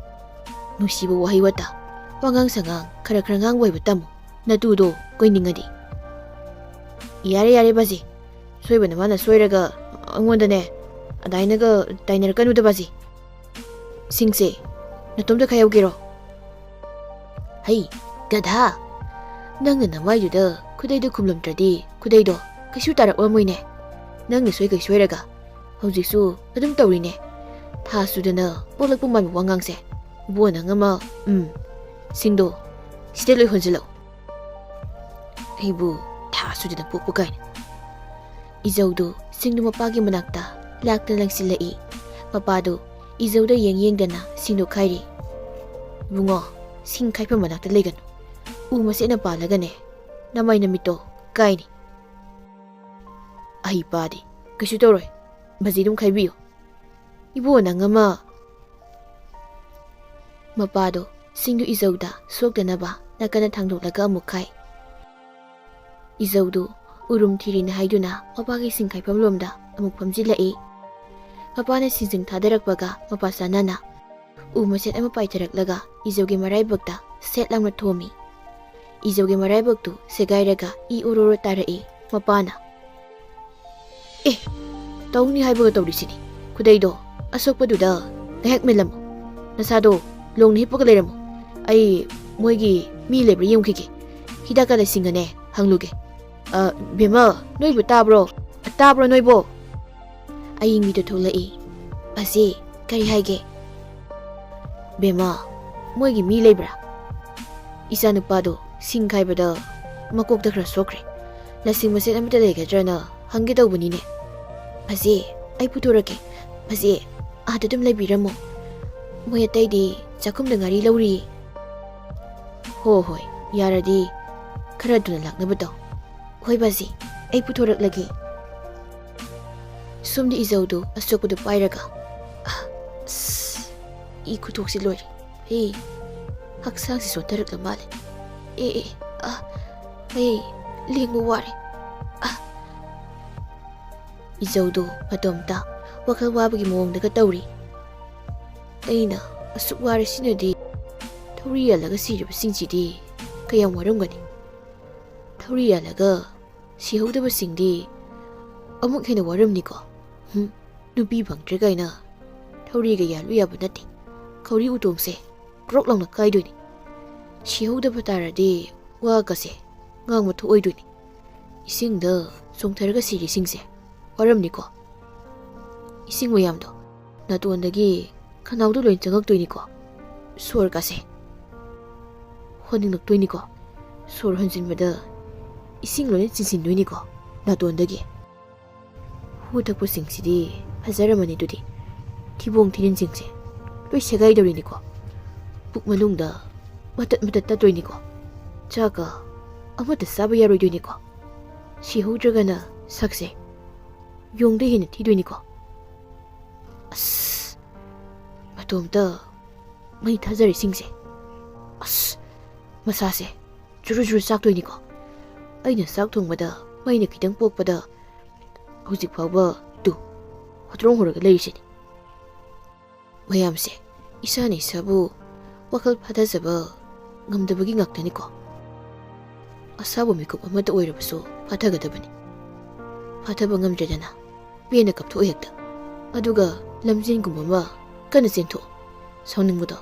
ꯅꯨꯡꯁꯤꯕ ꯋꯥꯍꯩ ꯋꯥꯇꯥ, ꯋꯥꯉꯥꯡ ꯁꯉꯥꯡ ꯈꯔ ꯈꯔ ꯉꯥꯡꯕ ꯍꯩꯕ ꯇꯝꯃꯨ, ꯅꯇꯨꯗꯣ ꯀꯣꯏꯅꯤꯡꯉꯗꯤ꯫" "ꯌꯥꯔꯦ, ꯌꯥꯔꯦ, ꯕꯥꯖꯤ꯫ ꯁꯣꯏꯕꯅ ꯃꯥꯅ ꯁꯣꯏꯔꯒ ꯑꯩꯉꯣꯟꯗꯅꯦ ꯑꯗꯥꯏꯅꯒ ꯇꯥꯏꯅꯔꯛꯀꯅꯨꯗ, ꯕꯥꯖꯤ꯫ ꯁꯤꯡꯁꯦ, ꯅꯇꯣꯝꯇ ꯈꯥꯏꯍꯧꯒꯦꯔꯣ?" "ꯍꯩ, ꯒꯙꯥ! ꯅꯪꯅ ꯅꯃꯥꯏꯗꯨꯗ ꯈꯨꯗꯩꯗꯣ ꯈꯨꯝꯂꯝꯗ꯭ꯔꯗꯤ ꯈꯨꯗꯩꯗꯣ ꯀꯩꯁꯨ ꯇꯥꯔꯛꯂꯝꯃꯣꯏꯅꯦ꯫ ꯅꯪꯅ ꯁꯣꯏꯈꯩ ꯁꯣꯏꯔꯒ ꯍꯧꯖꯤꯛꯁꯨ ꯑꯗꯨꯝ ꯇꯧꯔꯤꯅꯦ꯫ ꯊꯥ ꯁꯨꯗꯅ ꯄꯣꯛꯂꯛꯄ ꯃꯥꯟꯕ ꯋꯥꯉꯥꯡꯁꯦ꯫ ꯏꯕꯣ, ꯅꯪ ꯑꯃ, ꯎꯝ, ꯁꯤꯡꯗꯣ ꯁꯤꯗ ꯂꯣꯏ ꯍꯣꯟꯖꯤꯜꯂꯛꯑꯣ꯫ ꯑꯩꯕꯨ ꯊꯥ ꯁꯨꯗꯅ ꯄꯣꯛꯄ ꯀꯥꯏꯅ꯫" ꯏꯖꯧꯗꯨ ꯁꯤꯡꯗꯨ ꯃꯄꯥꯒꯤ ꯃꯅꯥꯛꯇ ꯂꯥꯛꯇꯅ ꯂꯪꯁꯤꯜꯂꯛꯏ꯫ ꯃꯄꯥꯗꯨ ꯏꯖꯧꯗ ꯌꯦꯡ ꯌꯦꯡꯗꯅ ꯁꯤꯡꯗꯨ ꯈꯥꯏꯔꯤ꯫ "ꯏꯕꯨꯡꯉꯣ, ꯁꯤꯡ ꯈꯥꯏꯐꯝ ꯃꯅꯥꯛꯇ ꯂꯩꯒꯅꯨ꯫ ꯎ ꯃꯁꯦꯠꯅ ꯄꯥꯜꯂꯒꯅꯦ, ꯅꯃꯥꯏ ꯅꯃꯤꯠꯇꯣ ꯀꯥꯏꯅꯤ꯫" "ꯑꯩ ꯄꯥꯗꯤ ꯀꯩꯁꯨ ꯇꯧꯔꯣꯏ꯫ ꯕꯖꯤ ꯑꯗꯨꯝ ꯈꯥꯏꯕꯤꯌꯨ꯫ ꯏꯕꯣ, ꯅꯪ ꯑꯃ꯫ ꯃꯄꯥꯗꯣ ꯁꯤꯡꯗꯨ ꯏꯖꯧꯗ ꯁꯣꯛꯇꯅꯕ ꯅꯥꯀꯟꯗ ꯊꯥꯡꯗꯣꯛꯂꯒ ꯑꯃꯨꯛ ꯈꯥꯏ꯫ ꯏꯖꯧꯗꯨ ꯎꯔꯨꯝ ꯊꯤꯔꯤꯅꯦ ꯍꯥꯏꯗꯨꯅ ꯃꯄꯥꯒꯤ ꯁꯤꯡ ꯈꯥꯏꯐꯝ ꯂꯣꯝꯗ ꯑꯃꯨꯛ ꯐꯝꯖꯤꯜꯂꯛꯏ꯫ ꯃꯄꯥꯅ ꯁꯤꯡꯖꯤꯡ ꯊꯥꯗꯔꯛꯄꯒ ꯃꯄꯥ ꯆꯥꯟꯅꯅ ꯎ ꯃꯆꯦꯠ ꯑꯃ ꯄꯥꯏꯊꯔꯛꯂꯒ ꯏꯖꯧꯒꯤ ꯃꯔꯥꯏꯕꯛꯇ ꯁꯦꯠ ꯂꯥꯎꯅ ꯊꯣꯝꯃꯤ꯫ ꯏꯖꯧꯒꯤ ꯃꯔꯥꯏꯕꯛꯇꯨ ꯁꯦꯒꯥꯏꯔꯒ ꯏ ꯑꯣꯔꯣꯔꯣ ꯇꯥꯔꯛꯏ꯫ ꯃꯄꯥꯅ, "ꯑꯦ, ꯇꯧꯅꯤ ꯍꯥꯏꯕꯒ ꯇꯧꯔꯤꯁꯤꯅꯤ꯫ ꯈꯨꯗꯩꯗꯣ ꯑꯁꯣꯛꯄꯗꯨꯗ ꯉꯥꯏꯍꯥꯛ ꯃꯦꯜꯂꯝꯃꯨ꯫ ꯅꯁꯥꯗꯣ ꯂꯣꯡꯅ ꯍꯤꯞꯄꯒ ꯂꯩꯔꯝꯃꯨ꯫ ꯑꯩ ꯃꯣꯏꯒꯤ ꯃꯤ ꯂꯩꯕ꯭ꯔꯥ ꯌꯦꯡꯈꯤꯒꯦ꯫ ꯍꯤꯗꯥꯛꯀ ꯂꯩꯁꯤꯡꯒꯅꯦ ꯍꯪꯂꯨꯒꯦ꯫ ꯑ, ꯕꯦꯝꯃ, ꯅꯣꯏꯕꯨ ꯇꯥꯕ꯭ꯔꯣ? ꯇꯥꯕ꯭ꯔꯣ ꯅꯣꯏꯕꯣ?" ꯑꯌꯤꯡꯕꯤꯗꯨ ꯊꯣꯛꯂꯛꯏ꯫ "ꯕꯖꯤ, ꯀꯔꯤ ꯍꯥꯏꯒꯦ?" "ꯕꯦꯝꯃ, ꯃꯣꯏꯒꯤ ꯃꯤ ꯂꯩꯕ꯭ꯔꯥ? ꯏꯆꯥꯅꯨꯄꯥꯗꯣ ꯁꯤꯡ ꯈꯥꯏꯕꯗ ꯃꯀꯣꯛꯇ ꯈꯔ ꯁꯣꯛꯈ꯭ꯔꯦ꯫ ꯂꯁꯤꯡ ꯃꯆꯦꯠ ꯑꯃꯠꯇ ꯂꯩꯒꯗ꯭ꯔꯅ ꯍꯪꯒꯦ ꯇꯧꯕꯅꯤꯅꯦ꯫ ꯕꯖꯤ, ꯑꯩ ꯄꯨꯊꯣꯔꯛꯀꯦ꯫ ꯕꯖꯤ, ꯑꯥꯗ ꯑꯗꯨꯝ ꯂꯩꯕꯤꯔꯝꯃꯣ꯫ ꯃꯣꯏ ꯑꯇꯩꯗꯤ ꯆꯥꯛꯈꯨꯝꯗ ꯉꯥꯔꯤ ꯂꯧꯔꯤ꯫" "ꯍꯣ ꯍꯣꯏ, ꯌꯥꯔꯗꯤ ꯈꯔ ꯊꯨꯅ ꯂꯥꯛꯅꯕ ꯇꯧ꯫" "ꯍꯣꯏ ꯕꯖꯤ, ꯑꯩ ꯄꯨꯊꯣꯔꯛꯂꯒꯦ꯫" ꯁꯣꯝꯗ ꯏꯖꯧꯗꯨ ꯑꯁꯣꯛꯄꯗꯨ ꯄꯥꯏꯔꯒ, "ꯑꯁ, ꯏ ꯈꯨꯊꯣꯛꯁꯤ ꯂꯣꯏꯔꯦ꯫ ꯑꯦ, ꯍꯛꯆꯥꯡꯁꯤ ꯁꯣꯟꯊꯔꯛꯂ ꯃꯥꯜꯂꯦ꯫ ꯑꯦ, ꯑꯦ, ꯑ, ꯑꯩ ꯂꯦꯡꯕ ꯋꯥꯔꯦ꯫ ꯑ꯫" ꯏꯖꯧꯗꯨ ꯃꯇꯣꯝꯇ ꯋꯥꯈꯜ ꯋꯥꯕꯒꯤ ꯃꯑꯣꯡꯗꯒ ꯇꯧꯔꯤ꯫ "ꯑꯩꯅ ꯑꯁꯨꯛ ꯋꯥꯔꯁꯤꯅꯗꯤ ꯊꯧꯔꯤ ꯌꯥꯜꯂꯒ ꯁꯤꯔꯤꯕꯁꯤꯡꯁꯤꯗꯤ ꯀꯌꯥꯝ ꯋꯥꯔꯝꯒꯅꯤ? ꯊꯧꯔꯤ ꯌꯥꯜꯂꯒ ꯁꯤꯍꯧꯗꯕꯁꯤꯡꯗꯤ ꯑꯃꯨꯛ ꯍꯦꯟꯅ ꯋꯥꯔꯝꯅꯤꯀꯣ꯫ ꯍꯨꯝ, ꯅꯨꯄꯤ ꯐꯪꯗ꯭ꯔꯦ ꯀꯥꯏꯅ ꯊꯧꯔꯤꯒ ꯌꯥꯜꯂꯨ ꯌꯥꯕ ꯅꯠꯇꯦ꯫ ꯈꯧꯔꯤ ꯎꯇꯣꯡꯁꯦ ꯀ꯭ꯔꯣꯛ ꯂꯥꯎꯅ ꯀꯥꯏꯗꯣꯏꯅꯤ꯫ ꯁꯤꯍꯧꯗꯕ ꯇꯥꯔꯗꯤ ꯋꯥꯒꯁꯦ ꯉꯥꯡꯕ ꯊꯣꯛꯑꯣꯏꯗꯣꯏꯅꯤ꯫ ꯏꯁꯤꯡꯗ ꯆꯣꯡꯊꯔꯒ ꯁꯤꯔꯤꯁꯤꯡꯁꯦ ꯋꯥꯔꯝꯅꯤꯀꯣ꯫ ꯏꯁꯤꯡ ꯃꯌꯥꯝꯗꯣ ꯅꯥꯇꯣꯟꯗꯒꯤ ꯈꯅꯥꯎꯗ ꯂꯣꯏ ꯆꯪꯉꯛꯇꯣꯏꯅꯤꯀꯣ꯫ ꯁꯣꯔꯒꯁꯦ ꯍꯣꯟꯅꯤꯡꯂꯛꯇꯣꯏꯅꯤꯀꯣ꯫ ꯁꯣꯔ ꯍꯣꯟꯖꯤꯟꯕꯗ ꯏꯁꯤꯡ ꯂꯣꯏꯅ ꯆꯤꯟꯁꯤꯟꯗꯣꯏꯅꯤꯀꯣ ꯅꯥꯇꯣꯟꯗꯒꯤ꯫ ꯍꯨ ꯊꯛꯄꯁꯤꯡꯁꯤꯗꯤ ꯐꯖꯔꯝꯃꯅꯤ ꯑꯗꯨꯗꯤ꯫ ꯊꯤꯕꯣꯡ ꯊꯤꯔꯤꯟꯁꯤꯡꯁꯦ ꯂꯣꯏ ꯁꯦꯒꯥꯏꯗꯧꯔꯤꯅꯤꯀꯣ꯫ ꯄꯨꯛ ꯃꯅꯨꯡꯗ ꯃꯇꯠ ꯃꯇꯠ ꯇꯠꯇꯣꯏꯅꯤꯀꯣ꯫ ꯆꯥꯛꯀ ꯑꯃꯠꯇ ꯆꯥꯕ ꯌꯥꯔꯣꯏꯗꯣꯏꯅꯤꯀꯣ꯫ ꯁꯤꯍꯧꯗ꯭ꯔꯒꯅ ꯁꯛꯁꯦ ꯌꯣꯡꯗ ꯍꯦꯟꯅ ꯊꯤꯗꯣꯏꯅꯤꯀꯣ꯫ ꯑꯁ, ꯃꯇꯣꯝꯇ ꯃꯩ ꯊꯥꯖꯔꯤꯁꯤꯡꯁꯦ꯫ ꯑꯁ, ꯃꯁꯥꯁꯦ ꯖꯨꯔꯨ ꯖꯨꯔꯨ ꯆꯥꯛꯇꯣꯏꯅꯤꯀꯣ꯫ ꯑꯩꯅ ꯆꯥꯛ ꯊꯣꯡꯕꯗ ꯃꯩꯅ ꯈꯤꯇꯪ ꯄꯣꯛꯄꯗ ꯍꯧꯖꯤꯛ ꯐꯥꯎꯕ ꯇꯨ ꯍꯣꯇ꯭ꯔꯣꯡ ꯍꯧꯔꯒ ꯂꯩꯔꯤꯁꯤꯅꯤ꯫ ꯃꯌꯥꯝꯁꯦ ꯏꯁꯥꯅ ꯏꯁꯥꯕꯨ ꯋꯥꯈꯜ ꯐꯥꯊꯖꯕ ꯉꯝꯗꯕꯒꯤ ꯉꯥꯛꯇꯅꯤꯀꯣ꯫ ꯑꯁꯥꯕ ꯃꯤꯀꯨꯞ ꯑꯃꯠꯇ ꯑꯣꯏꯔꯕꯁꯨ ꯐꯥꯊꯒꯗꯕꯅꯤ꯫ ꯐꯥꯊꯕ ꯉꯝꯗ꯭ꯔꯦꯗꯅ ꯄꯦꯟꯅ ꯀꯞꯊꯣꯛꯑꯦ ꯍꯦꯛꯇ꯫ ꯑꯗꯨꯒ ꯂꯝꯖꯦꯟꯒꯨꯝꯕ ꯑꯃ ꯀꯟꯅ ꯆꯦꯟꯊꯣꯛꯑꯣ꯫ ꯁꯥꯎꯅꯤꯡꯕꯗꯣ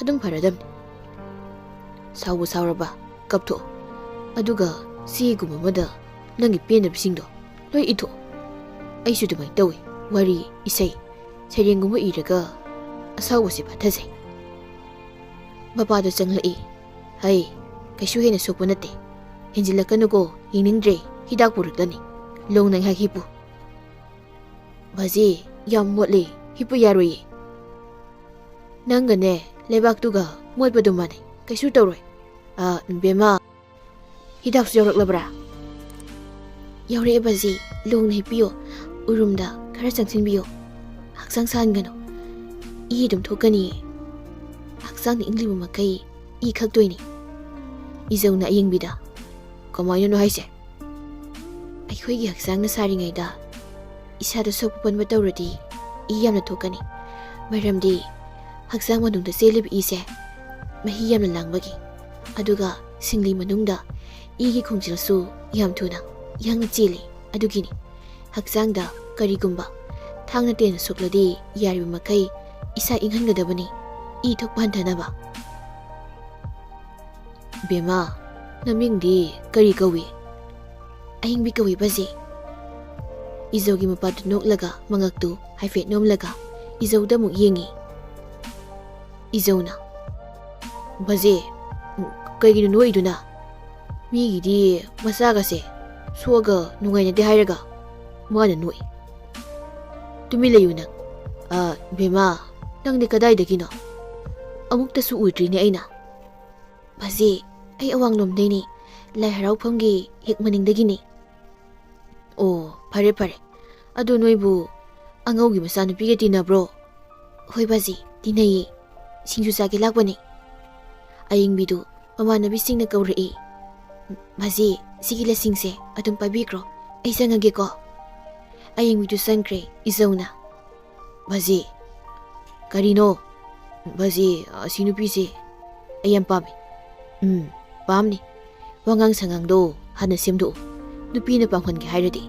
ꯑꯗꯨꯝ ꯐꯔꯗꯕꯅꯤ꯫ ꯁꯥꯎꯕ ꯁꯥꯎꯔꯕ ꯀꯞꯊꯣꯛꯑꯣ꯫ ꯑꯗꯨꯒ ꯆꯦꯒꯨꯝꯕ ꯑꯃꯗ ꯅꯪꯒꯤ ꯄꯦꯟꯗꯕꯁꯤꯡꯗꯣ ꯂꯣꯏ ꯏꯊꯣꯛꯑꯣ꯫ ꯑꯩꯁꯨ ꯑꯗꯨꯃꯥꯏꯅ ꯇꯧꯏ꯫ ꯋꯥꯔꯤ, ꯏꯁꯩ, ꯁꯩꯔꯦꯡꯒꯨꯝꯕ ꯏꯔꯒ ꯑꯁꯥꯎꯕꯁꯦ ꯐꯥꯊꯖꯩ꯫ ꯃꯄꯥꯗꯣ ꯆꯪꯂꯛꯏ꯫ "ꯍꯩ, ꯀꯩꯁꯨ ꯍꯦꯟꯅ ꯁꯣꯛꯄ ꯅꯠꯇꯦ꯫ ꯍꯦꯟꯖꯤꯜꯂꯛꯀꯅꯨꯀꯣ, ꯌꯦꯡꯅꯤꯡꯗ꯭ꯔꯦ, ꯍꯤꯗꯥꯛ ꯄꯨꯔꯛꯂꯅꯤ꯫ ꯂꯣꯡꯅ ꯉꯥꯏꯍꯥꯛ ꯍꯤꯞꯄꯨ꯫" "ꯕꯥꯖꯤ, ꯌꯥꯝ ꯃꯣꯠꯂꯤ, ꯍꯤꯞꯄ ꯌꯥꯔꯣꯏꯌꯦ꯫" "ꯅꯪꯒꯅꯦ ꯂꯩꯕꯥꯛꯇꯨꯒ ꯃꯣꯠꯄꯗꯨ ꯃꯥꯟꯅꯩ, ꯀꯩꯁꯨ ꯇꯧꯔꯣꯏ꯫ ꯑ, ꯕꯦꯝꯃ, ꯍꯤꯗꯥꯛꯁꯨ ꯌꯧꯔꯛꯂꯕ꯭ꯔꯥ?" "ꯌꯧꯔꯛꯑꯦ ꯕꯥꯖꯤ, ꯂꯣꯡꯅ ꯍꯤꯞꯄꯤꯌꯣ, ꯎꯔꯨꯝꯗ ꯈꯔ ꯆꯪꯁꯤꯟꯕꯤꯌꯣ꯫ ꯍꯛꯆꯥꯡ ꯁꯥꯍꯟꯒꯅꯨ, ꯏ ꯑꯗꯨꯝ ꯊꯣꯛꯀꯅꯤꯌꯦ꯫ ꯍꯛꯆꯥꯡꯗ ꯏꯪꯂꯤꯕ ꯃꯈꯩ ꯏ ꯈꯛꯇꯣꯏꯅꯤ꯫" ꯏꯖꯧꯅ ꯑꯌꯦꯡꯕꯤꯗ, "ꯀꯃꯥꯏꯅꯅꯣ ꯍꯥꯏꯁꯦ?" "ꯑꯩꯈꯣꯏꯒꯤ ꯍꯛꯆꯥꯡꯅ ꯁꯥꯔꯤꯉꯩꯗ ꯏꯁꯥꯗ ꯁꯣꯛꯄ ꯄꯟꯕ ꯇꯧꯔꯗꯤ ꯏ ꯌꯥꯝꯅ ꯊꯣꯛꯀꯅꯤ꯫ ꯃꯔꯝꯗꯤ ꯍꯛꯆꯥꯡ ꯃꯅꯨꯡꯗ ꯆꯦꯜꯂꯤꯕ ꯏꯁꯦ ꯃꯍꯤ ꯌꯥꯝꯅ ꯂꯥꯡꯕꯒꯤ, ꯑꯗꯨꯒ ꯁꯤꯡꯂꯤ ꯃꯅꯨꯡꯗ ꯏꯒꯤ ꯈꯣꯡꯖꯦꯜꯁꯨ ꯌꯥꯝ ꯊꯨꯅ, ꯌꯥꯡꯅ ꯆꯦꯜꯂꯤ꯫ ꯑꯗꯨꯒꯤꯅꯤ ꯍꯛꯆꯥꯡꯗ ꯀꯔꯤꯒꯨꯝꯕ ꯊꯥꯡꯅ ꯇꯦꯟꯅ ꯁꯣꯛꯂꯗꯤ ꯌꯥꯔꯤꯕ ꯃꯈꯩ ꯏꯁꯥ ꯏꯪꯍꯟꯒꯗꯕꯅꯤ, ꯏ ꯊꯣꯛꯄ ꯍꯟꯊꯅꯕ꯫" "ꯕꯦꯝꯃ, ꯅꯃꯤꯡꯗꯤ ꯀꯔꯤ ꯀꯧꯏ?" "ꯑꯍꯤꯡꯕꯤ ꯀꯧꯏ ꯕꯥꯖꯤ꯫" ꯏꯖꯧꯒꯤ ꯃꯄꯥꯗꯨ ꯅꯣꯛꯂꯒ ꯃꯉꯛꯇꯨ ꯍꯥꯏꯐꯦꯠ ꯅꯣꯝꯂꯒ ꯏꯖꯧꯗ ꯑꯃꯨꯛ ꯌꯦꯡꯉꯤ꯫ ꯏꯖꯧꯅ, "ꯕꯥꯖꯤ, ꯀꯩꯒꯤꯅꯣ ꯅꯣꯛꯏꯗꯨꯅ? ꯃꯤꯒꯤꯗꯤ ꯃꯆꯥꯒꯁꯦ ꯁꯣꯛꯑꯒ ꯅꯨꯡꯉꯥꯏꯅꯗꯦ ꯍꯥꯏꯔꯒ ꯃꯥꯅ ꯅꯣꯛꯏ꯫ ꯇꯨꯃꯤꯟ ꯂꯩꯌꯨ ꯅꯪ꯫ ꯑ, ꯕꯦꯝꯃ, ꯅꯪꯗꯤ ꯀꯗꯥꯏꯗꯒꯤꯅꯣ? ꯑꯃꯨꯛꯇꯁꯨ ꯎꯗ꯭ꯔꯤꯅꯦ ꯑꯩꯅ꯫" "ꯕꯥꯖꯤ, ꯑꯩ ꯑꯋꯥꯡꯂꯣꯝꯗꯩꯅꯤ, ꯂꯥꯏ ꯍꯔꯥꯎꯐꯝꯒꯤ ꯍꯦꯛ ꯃꯅꯤꯡꯗꯒꯤꯅꯤ꯫" "ꯑꯣ, ꯐꯔꯦ ꯐꯔꯦ꯫ ꯑꯗꯨ ꯅꯣꯏꯕꯨ ꯑꯉꯧꯒꯤ ꯃꯆꯥꯅꯨꯄꯤꯒ ꯇꯤꯟꯅꯕ꯭ꯔꯣ? "ꯍꯣꯏ ꯕꯥꯖꯤ, ꯇꯤꯟꯅꯩꯌꯦ꯫ ꯁꯤꯡꯖꯨ ꯆꯥꯒꯦ ꯂꯥꯛꯄꯅꯦ꯫" ꯑꯌꯤꯡꯕꯤꯗꯨ ꯃꯃꯥꯟꯅꯕꯤꯁꯤꯡꯅ ꯀꯧꯔꯛꯏ꯫ "ꯕꯥꯖꯤ, ꯁꯤꯒꯤ ꯂꯁꯤꯡꯁꯦ ꯑꯗꯨꯝ ꯄꯥꯏꯕꯤꯈ꯭ꯔꯣ, ꯑꯩ ꯆꯪꯉꯒꯦꯀꯣ꯫" ꯑꯌꯤꯡꯕꯤꯗꯨ ꯆꯪꯈ꯭ꯔꯦ꯫ ꯏꯖꯧꯅ, "ꯕꯥꯖꯤ꯫" "ꯀꯔꯤꯅꯣ?" "ꯕꯥꯖꯤ, ꯑꯁꯤ ꯅꯨꯄꯤꯁꯦ ꯑꯩ ꯌꯥꯝ ꯄꯥꯝꯃꯤ꯫" "ꯎꯝ, ꯄꯥꯝꯅꯤ꯫ ꯋꯥꯉꯥꯡ ꯁꯉꯥꯡꯗꯣ ꯍꯥꯟꯅ ꯁꯦꯝꯗꯣꯛꯎ, ꯅꯨꯄꯤꯅ ꯄꯥꯝꯍꯟꯒꯦ ꯍꯥꯏꯔꯗꯤ꯫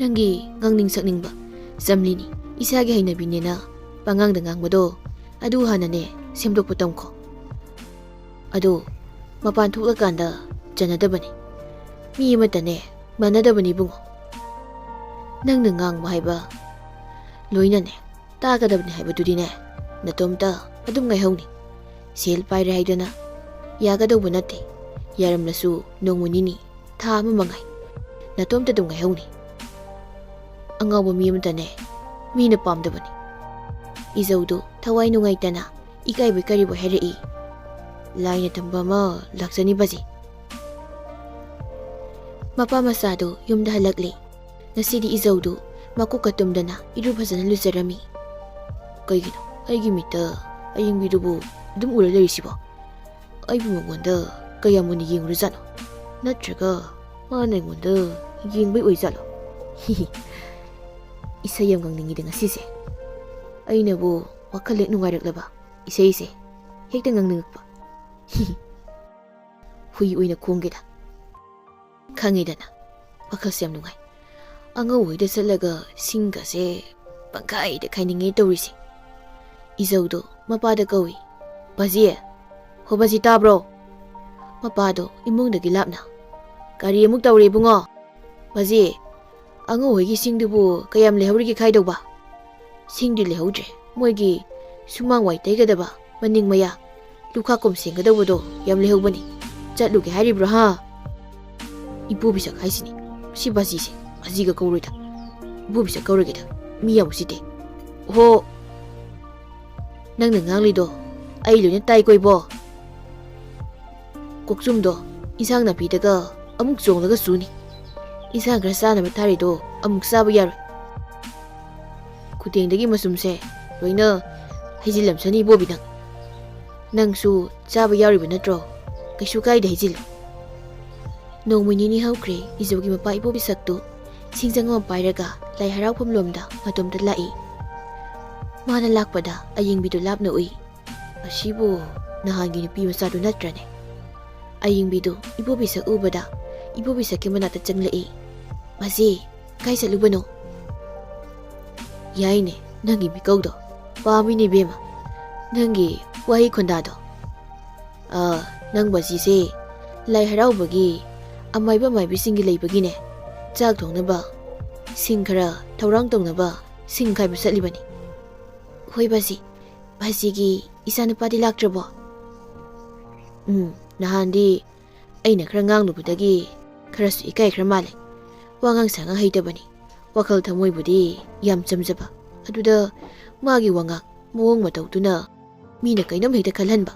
ꯅꯪꯒꯤ ꯉꯥꯡꯅꯤꯡ ꯁꯛꯅꯤꯡꯕ ꯆꯝꯂꯤꯅꯤ, ꯏꯁꯥꯒꯤ ꯍꯩꯅꯕꯤꯅꯦꯅ ꯄꯉꯥꯡꯗ ꯉꯥꯡꯕꯗꯣ, ꯑꯗꯨ ꯍꯥꯟꯅꯅꯦ ꯁꯦꯝꯗꯣꯛꯄ ꯇꯝꯈꯣ꯫ ꯑꯗꯣ ꯃꯄꯥꯟ ꯊꯣꯛꯂꯀꯥꯟꯗ ꯆꯟꯅꯗꯕꯅꯤ, ꯃꯤ ꯑꯃꯠꯇꯅꯦ ꯃꯥꯟꯅꯗꯕꯅꯤ ꯏꯕꯨꯡꯉꯣ꯫ ꯅꯪꯅ ꯉꯥꯡꯕ ꯍꯥꯏꯕ ꯂꯣꯏꯅꯅꯦ ꯇꯥꯒꯗꯕꯅꯤ ꯍꯥꯏꯕꯗꯨꯗꯤꯅꯦ, ꯅꯇꯣꯝꯇ ꯑꯗꯨꯝ ꯉꯥꯏꯍꯧꯅꯤ꯫ ꯁꯦꯜ ꯄꯥꯏꯔꯦ ꯍꯥꯏꯗꯅ ꯌꯥꯒꯗꯧꯕ ꯅꯠꯇꯦ꯫ ꯌꯥꯔꯝꯂꯁꯨ ꯅꯣꯡꯃ ꯅꯤꯅꯤ, ꯊꯥ ꯑꯃ ꯃꯉꯥꯏ ꯅꯇꯣꯝꯇ ꯑꯗꯨꯝ ꯉꯥꯏꯍꯧꯅꯤ꯫ ꯑꯉꯥꯎꯕ ꯃꯤ ꯑꯃꯇꯅꯦ ꯃꯤꯅ ꯄꯥꯝꯗꯕꯅꯤ꯫" ꯏꯖꯧꯗꯨ ꯊꯋꯥꯏ ꯅꯨꯡꯉꯥꯏꯇꯅ ꯏꯀꯥꯏꯕꯣꯏ ꯀꯔꯤꯕꯣꯏ ꯍꯥꯏꯔꯛꯏ꯫ "ꯂꯥꯏꯅ ꯇꯝꯕ ꯑꯃ ꯂꯥꯛꯆꯅꯤ ꯕꯥꯖꯤ꯫" ꯃꯄꯥ ꯃꯆꯥꯗꯨ ꯌꯨꯝꯗ ꯍꯜꯂꯛꯂꯦ꯫ ꯉꯁꯤꯗꯤ ꯏꯖꯧꯗꯨ ꯃꯀꯣꯛꯀ ꯇꯨꯝꯗꯅ ꯏꯔꯨ ꯐꯖꯅ ꯂꯨꯖꯔꯝꯃꯤ꯫ "ꯀꯩꯒꯤꯅꯣ ꯑꯩꯒꯤ ꯃꯤꯠꯇ ꯑꯌꯤꯡꯕꯤꯗꯨꯕꯨ ꯑꯗꯨꯝ ꯎꯔ ꯂꯩꯔꯤꯁꯤꯕꯣ? ꯑꯩꯕꯨ ꯃꯉꯣꯟꯗ ꯀꯌꯥꯝ ꯃꯨꯟꯅ ꯌꯦꯡꯉꯨꯔꯖꯥꯠꯅꯣ? ꯅꯠꯇ꯭ꯔꯒ ꯃꯥꯅ ꯑꯩꯉꯣꯟꯗ ꯌꯦꯡꯕꯩ ꯑꯣꯏꯖꯥꯠꯂꯣ? ꯍꯤꯍꯤ꯫ ꯏꯁꯩ ꯌꯥꯝ ꯉꯪꯅꯤꯡꯉꯤꯗ ꯉꯁꯤꯁꯦ꯫ ꯑꯩꯅꯕꯨ ꯋꯥꯈꯜ ꯍꯦꯛ ꯅꯨꯡꯉꯥꯏꯔꯛꯂꯕ ꯏꯁꯩꯁꯦ ꯍꯦꯛꯇ ꯉꯪꯅꯤꯡꯉꯛꯄ꯫ ꯍꯤꯍꯤ꯫ ꯍꯨꯏ ꯑꯣꯏꯅ ꯈꯣꯡꯒꯦꯗ꯫ ꯈꯪꯉꯦꯗꯅ, ꯋꯥꯈꯜꯁꯦ ꯌꯥꯝ ꯅꯨꯡꯉꯥꯏ꯫ ꯑꯉꯧ ꯍꯣꯏꯗ ꯆꯠꯂꯒ ꯁꯤꯡꯒꯁꯦ ꯄꯪꯈꯥꯏꯗ ꯈꯥꯏꯅꯤꯡꯉꯦ ꯇꯧꯔꯤꯁꯦ꯫" ꯏꯖꯧꯗꯣ ꯃꯄꯥꯗ ꯀꯧꯏ꯫ "ꯕꯥꯖꯤ, ꯍꯣ ꯕꯥꯖꯤ ꯇꯥꯕ꯭ꯔꯣ?" ꯃꯄꯥꯗꯣ ꯏꯃꯨꯡꯗꯒꯤ ꯂꯥꯞꯅ, "ꯀꯔꯤ ꯑꯃꯨꯛ ꯇꯧꯔꯦ ꯏꯕꯨꯡꯉꯣ?" "ꯕꯥꯖꯤ, ꯑꯉꯧ ꯍꯣꯏꯒꯤ ꯁꯤꯡꯗꯨꯕꯨ ꯀꯌꯥꯝ ꯂꯩꯍꯧꯔꯤꯒꯦ ꯈꯥꯏꯗꯧꯕ?" "ꯁꯤꯡꯗꯤ ꯂꯩꯍꯧꯗ꯭ꯔꯦ꯫ ꯃꯣꯏꯒꯤ ꯁꯨꯃꯥꯡ ꯋꯥꯏ ꯇꯩꯒꯗꯕ ꯃꯅꯤꯡ ꯃꯌꯥ ꯂꯨꯈꯥꯛꯀꯨꯝ ꯁꯦꯡꯒꯗꯧꯕꯗꯣ ꯌꯥꯝ ꯂꯩꯍꯧꯕꯅꯤ꯫ ꯆꯠꯂꯨꯒꯦ ꯍꯥꯏꯔꯤꯕ꯭ꯔꯣ ꯍꯥ?" "ꯏꯕꯣꯕꯤꯁꯛ ꯍꯥꯏꯁꯤꯅꯤ꯫ ꯁꯤ ꯕꯥꯖꯤꯁꯦ ꯕꯥꯖꯤꯒ ꯀꯧꯔꯣꯏꯗ꯫ ꯏꯕꯣꯕꯤꯁꯛ ꯀꯧꯔꯒꯦꯗ꯫ ꯃꯤ ꯌꯥꯝ ꯎꯁꯤꯠꯇꯦ꯫ ꯍꯣ, ꯅꯪꯅ ꯉꯥꯡꯂꯤꯗꯣ ꯑꯩ ꯂꯣꯏꯅ ꯇꯥꯏꯀꯣ ꯏꯕꯣ꯫ ꯀꯣꯛꯆꯨꯝꯗꯣ ꯏꯟꯁꯥꯡ ꯅꯥꯄꯤꯗꯒ ꯑꯃꯨꯛ ꯆꯣꯡꯂꯒ ꯆꯨꯅꯤ꯫ ꯏꯟꯁꯥꯡ ꯈꯔ ꯆꯥꯅꯕ ꯊꯥꯔꯤꯗꯣ ꯑꯃꯨꯛ ꯆꯥꯕ ꯌꯥꯔꯣꯏ꯫" ꯈꯨꯗꯦꯡꯗꯒꯤ ꯃꯆꯨꯝꯁꯦ ꯂꯣꯏꯅ ꯍꯩꯖꯤꯜꯂꯝꯁꯅꯤ ꯏꯕꯣꯕꯤ ꯅꯪ꯫ ꯅꯪꯁꯨ ꯆꯥꯕ ꯌꯥꯎꯔꯤꯕ ꯅꯠꯇ꯭ꯔꯣ? ꯀꯩꯁꯨ ꯀꯥꯏꯗꯦ, ꯍꯩꯖꯤꯜꯂꯨ꯫ ꯅꯣꯡꯃ ꯅꯤꯅꯤ ꯍꯧꯈ꯭ꯔꯦ, ꯏꯖꯧꯒꯤ ꯃꯄꯥ ꯏꯕꯣꯕꯤ ꯁꯛꯇꯨ ꯁꯤꯡꯖꯪ ꯑꯃ ꯄꯥꯏꯔꯒ ꯂꯥꯏ ꯍꯔꯥꯎꯐꯝ ꯂꯣꯝꯗ ꯃꯇꯣꯝꯇ ꯂꯥꯛꯏ꯫ ꯃꯥꯅ ꯂꯥꯛꯄꯗ ꯑꯌꯤꯡꯕꯤꯗꯨ ꯂꯥꯞꯅ ꯎꯏ꯫ "ꯑꯁꯤꯕꯨ ꯅꯍꯥꯟꯒꯤ ꯅꯨꯄꯤ ꯃꯆꯥꯗꯨ ꯅꯠꯇ꯭ꯔꯅꯦ?" ꯑꯌꯤꯡꯕꯤꯗꯨ ꯏꯕꯣꯕꯤ ꯁꯛ ꯎꯕꯗ ꯏꯕꯣꯕꯤ ꯁꯛꯀꯤ ꯃꯅꯥꯛꯇ ꯆꯪꯂꯛꯏ꯫ "ꯃꯁꯤ ꯀꯥꯏ ꯆꯠꯂꯨꯕꯅꯣ?" "ꯌꯥꯏꯅꯦ, ꯅꯪꯒꯤ ꯃꯤꯀꯧꯗꯣ ꯄꯥꯝꯃꯤꯅꯦ ꯏꯕꯦꯝꯃ, ꯅꯪꯒꯤ ꯋꯥꯍꯩ ꯈꯣꯟꯗꯥꯗꯣ꯫ ꯑ, ꯅꯪ ꯃꯁꯤꯁꯦ ꯂꯥꯏ ꯍꯔꯥꯎꯕꯒꯤ ꯑꯃꯥꯏꯕ ꯑꯃꯥꯏꯕꯤꯁꯤꯡꯒꯤ ꯂꯩꯕꯒꯤꯅꯦ, ꯆꯥꯛ ꯊꯣꯡꯅꯕ ꯁꯤꯡ ꯈꯔ ꯊꯧꯔꯥꯡ ꯇꯧꯅꯕ ꯁꯤꯡ ꯈꯥꯏꯕ ꯆꯠꯂꯤꯕꯅꯤ꯫" "ꯍꯣꯏ ꯕꯥꯖꯤ, ꯕꯥꯖꯤꯒꯤ ꯏꯆꯥꯅꯨꯄꯥꯗꯤ ꯂꯥꯛꯇ꯭ꯔꯕꯣ?" "ꯎꯝ, ꯅꯍꯥꯟꯗꯤ ꯑꯩꯅ ꯈꯔ ꯉꯥꯡꯂꯨꯕꯗꯒꯤ ꯈꯔꯁꯨ ꯏꯀꯥꯏꯈ꯭ꯔ ꯃꯥꯜꯂꯦ꯫ ꯋꯥꯉꯥꯡ ꯁꯉꯥꯡ ꯍꯩꯇꯕꯅꯤ꯫ ꯋꯥꯈꯜ ꯊꯃꯣꯏꯕꯨꯗꯤ ꯌꯥꯝ ꯆꯝꯖꯕ꯫ ꯑꯗꯨꯗ ꯃꯥꯒꯤ ꯋꯥꯉꯥꯡ ꯃꯑꯣꯡ ꯃꯇꯧꯗꯨꯅ ꯃꯤꯅ ꯀꯩꯅꯣꯝ ꯍꯦꯛꯇ ꯈꯜꯍꯟꯕ꯫"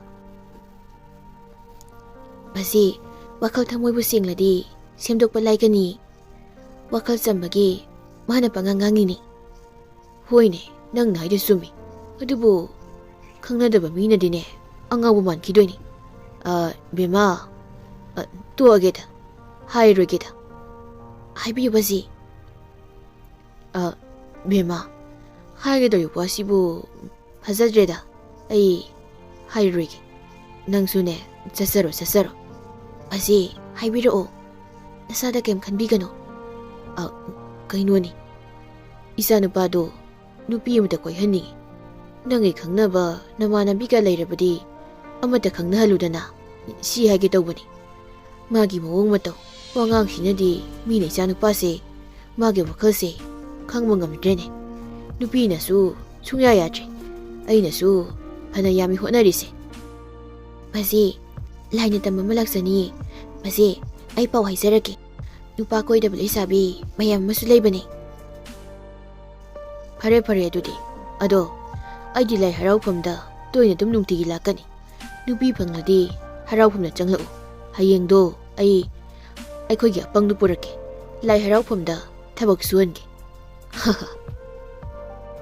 "ꯃꯁꯤ ꯋꯥꯈꯜ ꯊꯃꯣꯏꯕꯨ ꯁꯦꯡꯂꯗꯤ ꯁꯦꯝꯗꯣꯛꯄ ꯂꯥꯏꯒꯅꯤ꯫ ꯋꯥꯈꯜ ꯆꯝꯕꯒꯤ ꯃꯥꯅ ꯄꯉꯥꯡ ꯉꯥꯡꯉꯤꯅꯤ꯫" "ꯍꯣꯏꯅꯦ, ꯅꯪꯅ ꯍꯥꯏꯗꯣ ꯆꯨꯝꯃꯤ꯫ ꯑꯗꯨꯕꯨ ꯈꯪꯅꯗꯕ ꯃꯤꯅꯗꯤꯅꯦ ꯑꯉꯥꯎꯕ ꯃꯥꯟꯈꯤꯗꯣꯏꯅꯤ꯫ ꯑ, ꯕꯦꯝꯃ, ꯑ, ꯇꯣꯛꯑꯒꯦꯗ, ꯍꯥꯏꯔꯣꯏꯒꯦꯗ꯫" "ꯍꯥꯏꯕꯤꯌꯨ ꯕꯥꯖꯤ꯫" "ꯑ, ꯕꯦꯝꯃ, ꯍꯥꯏꯒꯗꯧꯔꯤꯕ ꯋꯥꯁꯤꯕꯨ ꯐꯖꯗ꯭ꯔꯦꯗ, ꯑꯩ ꯍꯥꯏꯔꯔꯣꯏꯒꯦ꯫ ꯅꯪꯁꯨꯅꯦ, ꯆꯠꯆꯔꯣ, ꯆꯠꯆꯔꯣ꯫" "ꯕꯥꯖꯤ, ꯍꯥꯏꯕꯤꯔꯛꯑꯣ, ꯅꯁꯥꯗ ꯀꯩꯝ ꯈꯟꯕꯤꯒꯅꯨ꯫" "ꯑ, ꯀꯩꯅꯣꯅꯤ, ꯏꯆꯥꯅꯨꯄꯥꯗꯣ ꯅꯨꯄꯤ ꯑꯃꯗ ꯀꯣꯏꯍꯟꯅꯤꯡꯉꯤ꯫ ꯅꯪꯒꯤ ꯈꯪꯅꯕ ꯅꯃꯥꯟꯅꯕꯤꯒ ꯂꯩꯔꯕꯗꯤ ꯑꯃꯠꯇ ꯈꯪꯅꯍꯜꯂꯨꯗꯅ, ꯁꯤ ꯍꯥꯏꯒꯦ ꯇꯧꯕꯅꯤ꯫ ꯃꯥꯒꯤ ꯃꯑꯣꯡ ꯃꯇꯧ, ꯋꯥꯉꯥꯡꯁꯤꯅꯗꯤ ꯃꯤꯅ ꯏꯆꯥꯅꯨꯄꯥꯁꯦ, ꯃꯥꯒꯤ ꯋꯥꯈꯜꯁꯦ ꯈꯪꯕ ꯉꯝꯗ꯭ꯔꯦꯅꯦ꯫ ꯅꯨꯄꯤꯅꯁꯨ ꯁꯨꯡꯌꯥ ꯌꯥꯗ꯭ꯔꯦ꯫ ꯑꯩꯅꯁꯨ ꯐꯅ ꯌꯥꯝꯃꯤ ꯍꯣꯠꯅꯔꯤꯁꯦ꯫" "ꯕꯥꯖꯤ, ꯂꯥꯏꯅ ꯇꯝꯕ ꯑꯃ ꯂꯥꯛꯆꯅꯤꯌꯦ꯫ ꯕꯥꯖꯤ, ꯑꯩ ꯄꯥꯎ ꯍꯥꯏꯖꯔꯛꯀꯦ꯫ ꯅꯨꯄꯥ ꯀꯣꯏꯗꯕ ꯂꯩꯁꯥꯕꯤ ꯃꯌꯥꯝ ꯑꯃꯁꯨ ꯂꯩꯕꯅꯦ꯫" "ꯐꯔꯦ, ꯐꯔꯦ ꯑꯗꯨꯗꯤ꯫ ꯑꯗꯣ ꯑꯩꯗꯤ ꯂꯥꯏ ꯍꯔꯥꯎꯐꯝꯗ ꯇꯣꯏꯅ ꯑꯗꯨꯝ ꯅꯨꯡꯇꯤꯒꯤ ꯂꯥꯛꯀꯅꯤ꯫ ꯅꯨꯄꯤ ꯐꯪꯂꯗꯤ ꯍꯔꯥꯎꯐꯝꯗ ꯆꯪꯂꯛꯎ꯫ ꯍꯌꯦꯡꯗꯣ ꯑꯩ ꯑꯩꯈꯣꯏꯒꯤ ꯑꯄꯪꯗꯨ ꯄꯨꯔꯛꯀꯦ꯫ ꯂꯥꯏ ꯍꯔꯥꯎꯐꯝꯗ ꯊꯕꯛ ꯁꯨꯍꯟꯒꯦ꯫"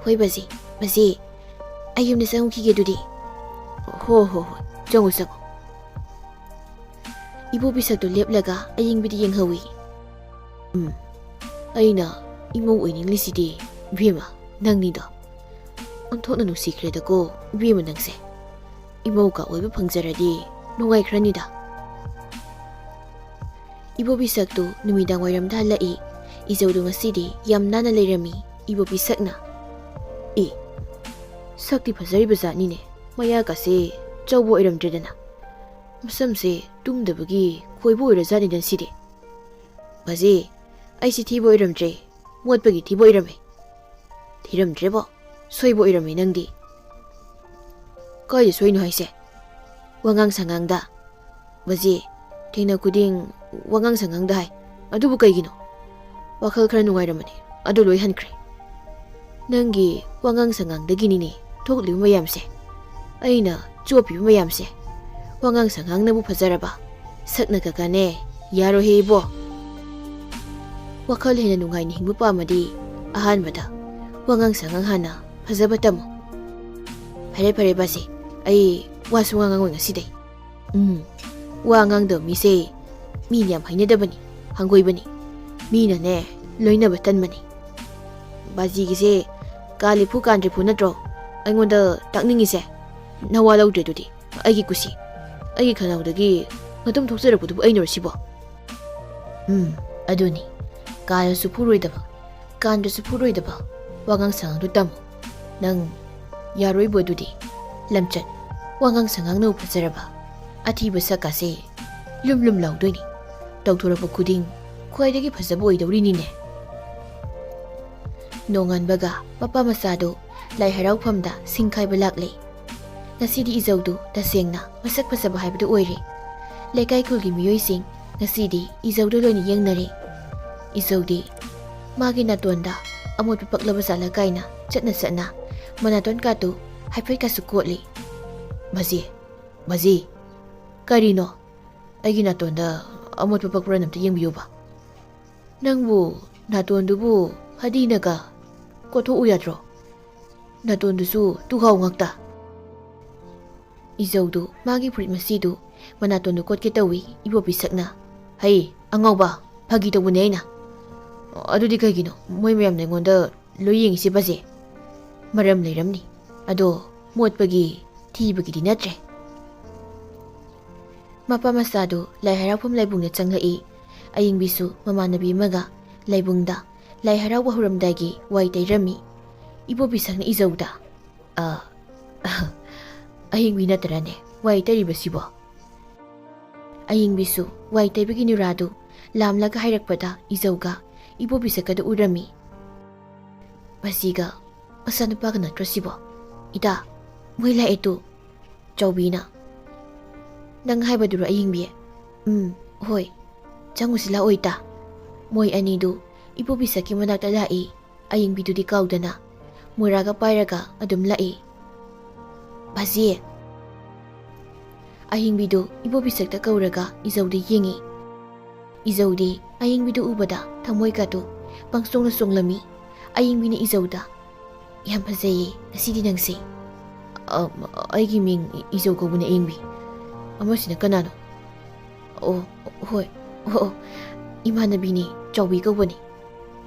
"ꯍꯣꯏ ꯕꯥꯖꯤ, ꯕꯥꯖꯤ, ꯑꯩ ꯌꯨꯝꯗ ꯆꯪꯉꯨꯈꯤꯒꯦ ꯑꯗꯨꯗꯤ꯫" "ꯍꯣ ꯍꯣ ꯍꯣꯏ, ꯆꯪꯉꯨ ꯆꯪꯉꯨ꯫" ꯏꯕꯣꯕꯤ ꯁꯛꯇꯨ ꯂꯦꯞꯂꯒ ꯑꯌꯤꯡꯕꯤꯗ ꯌꯦꯡꯍꯧꯏ꯫ "ꯎꯝ, ꯑꯩꯅ ꯏꯃꯧ ꯑꯣꯏꯅꯤꯡꯂꯤꯁꯤꯗꯤ ꯏꯕꯦꯝꯃ ꯅꯪꯅꯤꯗꯣ꯫ ꯑꯣꯟꯊꯣꯛꯅ ꯅꯨꯡꯁꯤꯈ꯭ꯔꯦꯗꯀꯣ ꯏꯕꯦꯝꯃ ꯅꯪꯁꯦ꯫ ꯏꯃꯧꯒ ꯑꯣꯏꯕ ꯐꯪꯖꯔꯗꯤ ꯅꯨꯡꯉꯥꯏꯈ꯭ꯔꯅꯤꯗ꯫" ꯏꯕꯣꯕꯤ ꯁꯛꯇꯨ ꯅꯨꯃꯤꯗꯥꯡ ꯋꯥꯏꯔꯝꯗ ꯍꯜꯂꯛꯏ꯫ ꯏꯖꯧꯗꯨ ꯉꯁꯤꯗꯤ ꯌꯥꯝ ꯅꯥꯟꯅ ꯂꯩꯔꯝꯃꯤ꯫ ꯏꯕꯣꯕꯤ ꯁꯛꯅ, "ꯑꯦ, ꯁꯛꯇꯤ ꯐꯖꯔꯤꯕ ꯖꯥꯠꯅꯤꯅꯦ꯫ ꯃꯌꯥꯒꯁꯦ ꯆꯧꯕ ꯑꯣꯏꯔꯝꯗ꯭ꯔꯦꯗꯅ꯫ ꯃꯁꯝꯁꯦ ꯇꯨꯝꯗꯕꯒꯤ ꯈꯣꯏꯕ ꯑꯣꯏꯔꯖꯥꯠꯅꯤꯗ ꯁꯤꯗꯤ꯫ ꯕꯥꯖꯤ, ꯑꯩꯁꯤ ꯊꯤꯕ ꯑꯣꯏꯔꯝꯗ꯭ꯔꯦ, ꯃꯣꯠꯄꯒꯤ ꯊꯤꯕ ꯑꯣꯏꯔꯝꯃꯦ꯫" "ꯊꯤꯔꯝꯗ꯭ꯔꯦꯕꯣ, ꯁꯣꯏꯕ ꯑꯣꯏꯔꯝꯃꯦ ꯅꯪꯗꯤ꯫" "ꯀꯥꯏꯗ ꯁꯣꯏꯅꯣ ꯍꯥꯏꯁꯦ? ꯋꯥꯉꯥꯡ ꯁꯉꯥꯡꯗ꯫ ꯕꯥꯖꯤ, ꯊꯦꯡꯅ ꯈꯨꯗꯤꯡ ꯋꯥꯉꯥꯡ ꯁꯉꯥꯡꯗ ꯍꯥꯏ꯫ ꯑꯗꯨꯕꯨ ꯀꯩꯒꯤꯅꯣ? ꯋꯥꯈꯜ ꯈꯔ ꯅꯨꯡꯉꯥꯏꯔꯝꯕꯅꯤ, ꯑꯗꯨ ꯂꯣꯏ ꯍꯟꯈ꯭ꯔꯦ꯫ ꯅꯪꯒꯤ ꯋꯥꯉꯥꯡ ꯁꯉꯥꯡꯗꯒꯤꯅꯤꯅꯦ ꯊꯣꯛꯂꯤꯕ ꯃꯌꯥꯝꯁꯦ, ꯑꯩꯅ ꯆꯣꯞꯄꯤꯕ ꯃꯌꯥꯝꯁꯦ꯫ ꯋꯥꯉꯥꯡ ꯁꯉꯥꯡꯅꯕꯨ ꯐꯖꯔꯕ, ꯁꯛꯅ ꯀꯀꯥꯅꯦ, ꯌꯥꯔꯣꯏꯍꯦ ꯏꯕꯣ꯫" ꯋꯥꯈꯜ ꯍꯦꯟꯅ ꯅꯨꯡꯉꯥꯏꯅ ꯍꯤꯡꯕ ꯄꯥꯝꯃꯗꯤ ꯑꯍꯥꯟꯕꯗ ꯋꯥꯉꯥꯡ ꯁꯉꯥꯡ ꯍꯥꯟꯅ ꯐꯖꯕ ꯇꯝꯃꯨ꯫ "ꯐꯔꯦ ꯐꯔꯦ ꯕꯥꯖꯤ, ꯑꯩ ꯋꯥꯁꯨ ꯉꯥꯡꯉꯣꯏ ꯉꯁꯤꯗꯩ꯫" "ꯎꯝ, ꯋꯥ ꯉꯥꯡꯗꯕ ꯃꯤꯁꯦ ꯃꯤꯅ ꯌꯥꯝ ꯍꯩꯅꯗꯕꯅꯤ, ꯍꯪꯒꯣꯏꯕꯅꯤ꯫ ꯃꯤꯅꯅꯦ ꯂꯣꯏꯅꯕ ꯇꯟꯕꯅꯤ꯫ ꯕꯥꯖꯤꯒꯤꯁꯦ ꯀꯥꯜꯂꯤꯐꯨ ꯀꯥꯟꯗ꯭ꯔꯤꯐꯨ ꯅꯠꯇ꯭ꯔꯣ ꯑꯩꯉꯣꯟꯗ ꯇꯥꯛꯅꯤꯡꯉꯤꯁꯦ? ꯅꯋꯥ ꯂꯧꯗ꯭ꯔꯦ ꯑꯗꯨꯗꯤ꯫ ꯑꯩꯒꯤ ꯀꯨꯁꯤ, ꯑꯩꯒꯤ ꯈꯅꯥꯎꯗꯒꯤ ꯃꯇꯨꯝ ꯊꯣꯛꯆꯔꯛꯄꯗꯨꯕꯨ ꯑꯩꯅꯔꯣ ꯁꯤꯕꯣ?" "ꯎꯝ, ꯑꯗꯨꯅꯤ꯫ ꯀꯥꯜꯂꯁꯨ ꯐꯨꯔꯣꯏꯗꯕ, ꯀꯥꯟꯗ꯭ꯔꯁꯨ ꯐꯨꯔꯣꯏꯗꯕ ꯋꯥꯉꯥꯡ ꯁꯉꯥꯡꯗꯨ ꯇꯝꯃꯨ꯫ ꯅꯪ ꯌꯥꯔꯣꯏꯕꯨ ꯑꯗꯨꯗꯤ꯫ ꯂꯝꯆꯠ, ꯋꯥꯉꯥꯡ ꯁꯉꯥꯡꯅꯕꯨ ꯐꯖꯔꯕ, ꯑꯊꯤꯕ ꯁꯛꯀꯥꯁꯦ ꯂꯨꯝ ꯂꯨꯝ ꯂꯥꯎꯗꯣꯏꯅꯤ꯫ ꯇꯧꯊꯣꯔꯛꯄ ꯈꯨꯗꯤꯡ ꯈ꯭ꯋꯥꯏꯗꯒꯤ ꯐꯖꯕ ꯑꯣꯏꯗꯧꯔꯤꯅꯤꯅꯦ꯫" ꯅꯣꯡꯉꯥꯟꯕꯒ ꯃꯄꯥ ꯃꯆꯥꯗꯨ ꯂꯥꯏ ꯍꯔꯥꯎꯐꯝꯗ ꯁꯤꯡꯈꯥꯏꯕ ꯂꯥꯛꯂꯦ꯫ ꯉꯁꯤꯗꯤ ꯏꯖꯧꯗꯨ ꯇꯁꯦꯡꯅ ꯃꯁꯛ ꯐꯖꯕ ꯍꯥꯏꯕꯗꯨ ꯑꯣꯏꯔꯦ꯫ ꯂꯩꯀꯥꯏ ꯈꯨꯜꯒꯤ ꯃꯤꯑꯣꯏꯁꯤꯡ ꯉꯁꯤꯗꯤ ꯏꯖꯧꯗ ꯂꯣꯏꯅ ꯌꯦꯡꯅꯔꯦ꯫ ꯏꯖꯧꯗꯤ ꯃꯥꯒꯤ ꯅꯥꯇꯣꯟꯗ ꯑꯃꯣꯠꯄ ꯄꯛꯂꯕ ꯖꯥꯠꯂ ꯀꯥꯏꯅ ꯆꯠꯅ ꯆꯠꯅ ꯃꯅꯥꯇꯣꯟ ꯀꯥꯇꯨ ꯍꯥꯏꯐꯦꯠ ꯀꯥꯁꯨ ꯀꯣꯠꯂꯤ꯫ "ꯕꯥꯖꯤ, ꯕꯥꯖꯤ, ꯀꯔꯤꯅꯣ? ꯑꯩꯒꯤ ꯅꯥꯇꯣꯟꯗ ꯑꯃꯣꯠꯄ ꯄꯛꯄ꯭ꯔꯥ ꯑꯝꯇ ꯌꯦꯡꯕꯤꯌꯨꯕ꯫ ꯅꯪꯕꯨ ꯅꯥꯇꯣꯟꯗꯨꯕꯨ ꯐꯗꯤꯅꯒ ꯀꯣꯠꯊꯣꯛꯎ ꯌꯥꯗ꯭ꯔꯣ? ꯅꯥꯇꯣꯟꯗꯨꯁꯨ ꯇꯨꯈꯥꯎ ꯉꯥꯛꯇ꯫ ꯏꯖꯧꯗꯨ ꯃꯥꯒꯤ ꯐꯨꯔꯤꯠ ꯃꯁꯤꯗꯨ ꯃꯅꯥꯇꯣꯟꯗꯨ ꯀꯣꯠꯀꯦ ꯇꯧꯏ꯫ ꯏꯕꯣꯕꯤꯁꯛꯅ, "ꯍꯩ, ꯑꯉꯥꯎꯕ, ꯐꯥꯒꯤ ꯇꯧꯕꯅꯦ ꯑꯩꯅ꯫" "ꯑꯗꯨꯗꯤ ꯀꯩꯒꯤꯅꯣ ꯃꯣꯏ ꯃꯌꯥꯝꯅ ꯑꯩꯉꯣꯟꯗ ꯂꯣꯏ ꯌꯦꯡꯉꯤꯁꯦ ꯕꯥꯖꯤ?" "ꯃꯔꯝ ꯂꯩꯔꯝꯅꯤ꯫ ꯑꯗꯣ ꯃꯣꯠꯄꯒꯤ, ꯊꯤꯕꯒꯤꯗꯤ ꯅꯠꯇ꯭ꯔꯦ꯫" ꯃꯄꯥ ꯃꯆꯥꯗꯨ ꯂꯥꯏ ꯍꯔꯥꯎꯐꯝ ꯂꯥꯏꯕꯨꯡꯗ ꯆꯪꯂꯛꯏ꯫ ꯑꯌꯤꯡꯕꯤꯁꯨ ꯃꯃꯥꯟꯅꯕꯤ ꯑꯃꯒ ꯂꯥꯏꯕꯨꯡꯗ ꯂꯥꯏ ꯍꯔꯥꯎꯕ ꯍꯧꯔꯝꯗꯥꯏꯒꯤ ꯋꯥꯏ ꯇꯩꯔꯝꯃꯤ꯫ ꯏꯕꯣꯕꯤꯁꯛꯅ ꯏꯖꯧꯗ, "ꯑ, ꯑꯍꯤꯡꯕꯤ ꯅꯠꯇ꯭ꯔꯅꯦ ꯋꯥꯏ ꯇꯩꯔꯤꯕꯁꯤꯕꯣ?" ꯑꯌꯤꯡꯕꯤꯁꯨ ꯋꯥꯏ ꯇꯩꯕꯒꯤ ꯅꯨꯔꯥꯗꯨ ꯂꯥꯝꯂꯒ ꯍꯥꯏꯔꯛꯄꯗ ꯏꯖꯧꯒ ꯏꯕꯣꯕꯤꯁꯛꯀꯗ ꯎꯔꯝꯃꯤ꯫ "ꯃꯁꯤꯒ ꯃꯆꯥꯅꯨꯄꯥꯒ ꯅꯠꯇ꯭ꯔꯣ ꯁꯤꯕꯣ? ꯏꯇꯥ, ꯃꯣꯏ ꯂꯥꯛꯑꯦ ꯇꯨ꯫" ꯆꯥꯎꯕꯤꯅ, "ꯅꯪ ꯍꯥꯏꯕꯗꯨꯔꯣ ꯑꯌꯤꯡꯕꯤ?" "ꯎꯝ, ꯍꯣꯏ꯫ ꯆꯪꯉꯨꯁꯤ ꯂꯥꯛꯑꯣ ꯏꯇꯥ꯫" ꯃꯣꯏ ꯑꯅꯤꯗꯨ ꯏꯕꯣꯕꯤꯁꯛꯀꯤ ꯃꯅꯥꯛꯇ ꯂꯥꯛꯏ꯫ ꯑꯌꯤꯡꯕꯤꯗꯨꯗꯤ ꯀꯥꯎꯗꯅ ꯃꯣꯔꯥꯒ ꯄꯥꯏꯔꯒ ꯑꯗꯨꯝ ꯂꯥꯛꯏ꯫ "ꯕꯥꯖꯤ!" ꯑꯍꯤꯡꯕꯤꯗꯨ ꯏꯕꯣꯕꯤꯁꯛꯇ ꯀꯧꯔꯒ ꯏꯖꯧꯗ ꯌꯦꯡꯉꯤ꯫ ꯏꯖꯧꯗꯤ ꯑꯍꯤꯡꯕꯤꯗꯨ ꯎꯕꯗ ꯊꯃꯣꯏꯒꯗꯨ ꯄꯪꯆꯣꯡꯅ ꯆꯣꯡꯂꯝꯃꯤ꯫ ꯑꯍꯤꯡꯕꯤꯅ ꯏꯖꯧꯗ, "ꯌꯥꯝ ꯐꯖꯩꯌꯦ ꯉꯁꯤꯗꯤ ꯅꯪꯁꯦ꯫" "ꯑ, ꯑꯩꯒꯤ ꯃꯤꯡ ꯏꯖꯧ ꯀꯧꯕꯅꯦ ꯑꯍꯤꯡꯕꯤ꯫ ꯑꯃꯁꯤꯅ ꯀꯅꯥꯅꯣ?" "ꯑꯣ, ꯍꯣꯏ, ꯑꯣ, ꯑꯣ, ꯏꯃꯥꯟꯅꯕꯤꯅꯦ, ꯆꯥꯎꯕꯤ ꯀꯧꯕꯅꯦ꯫"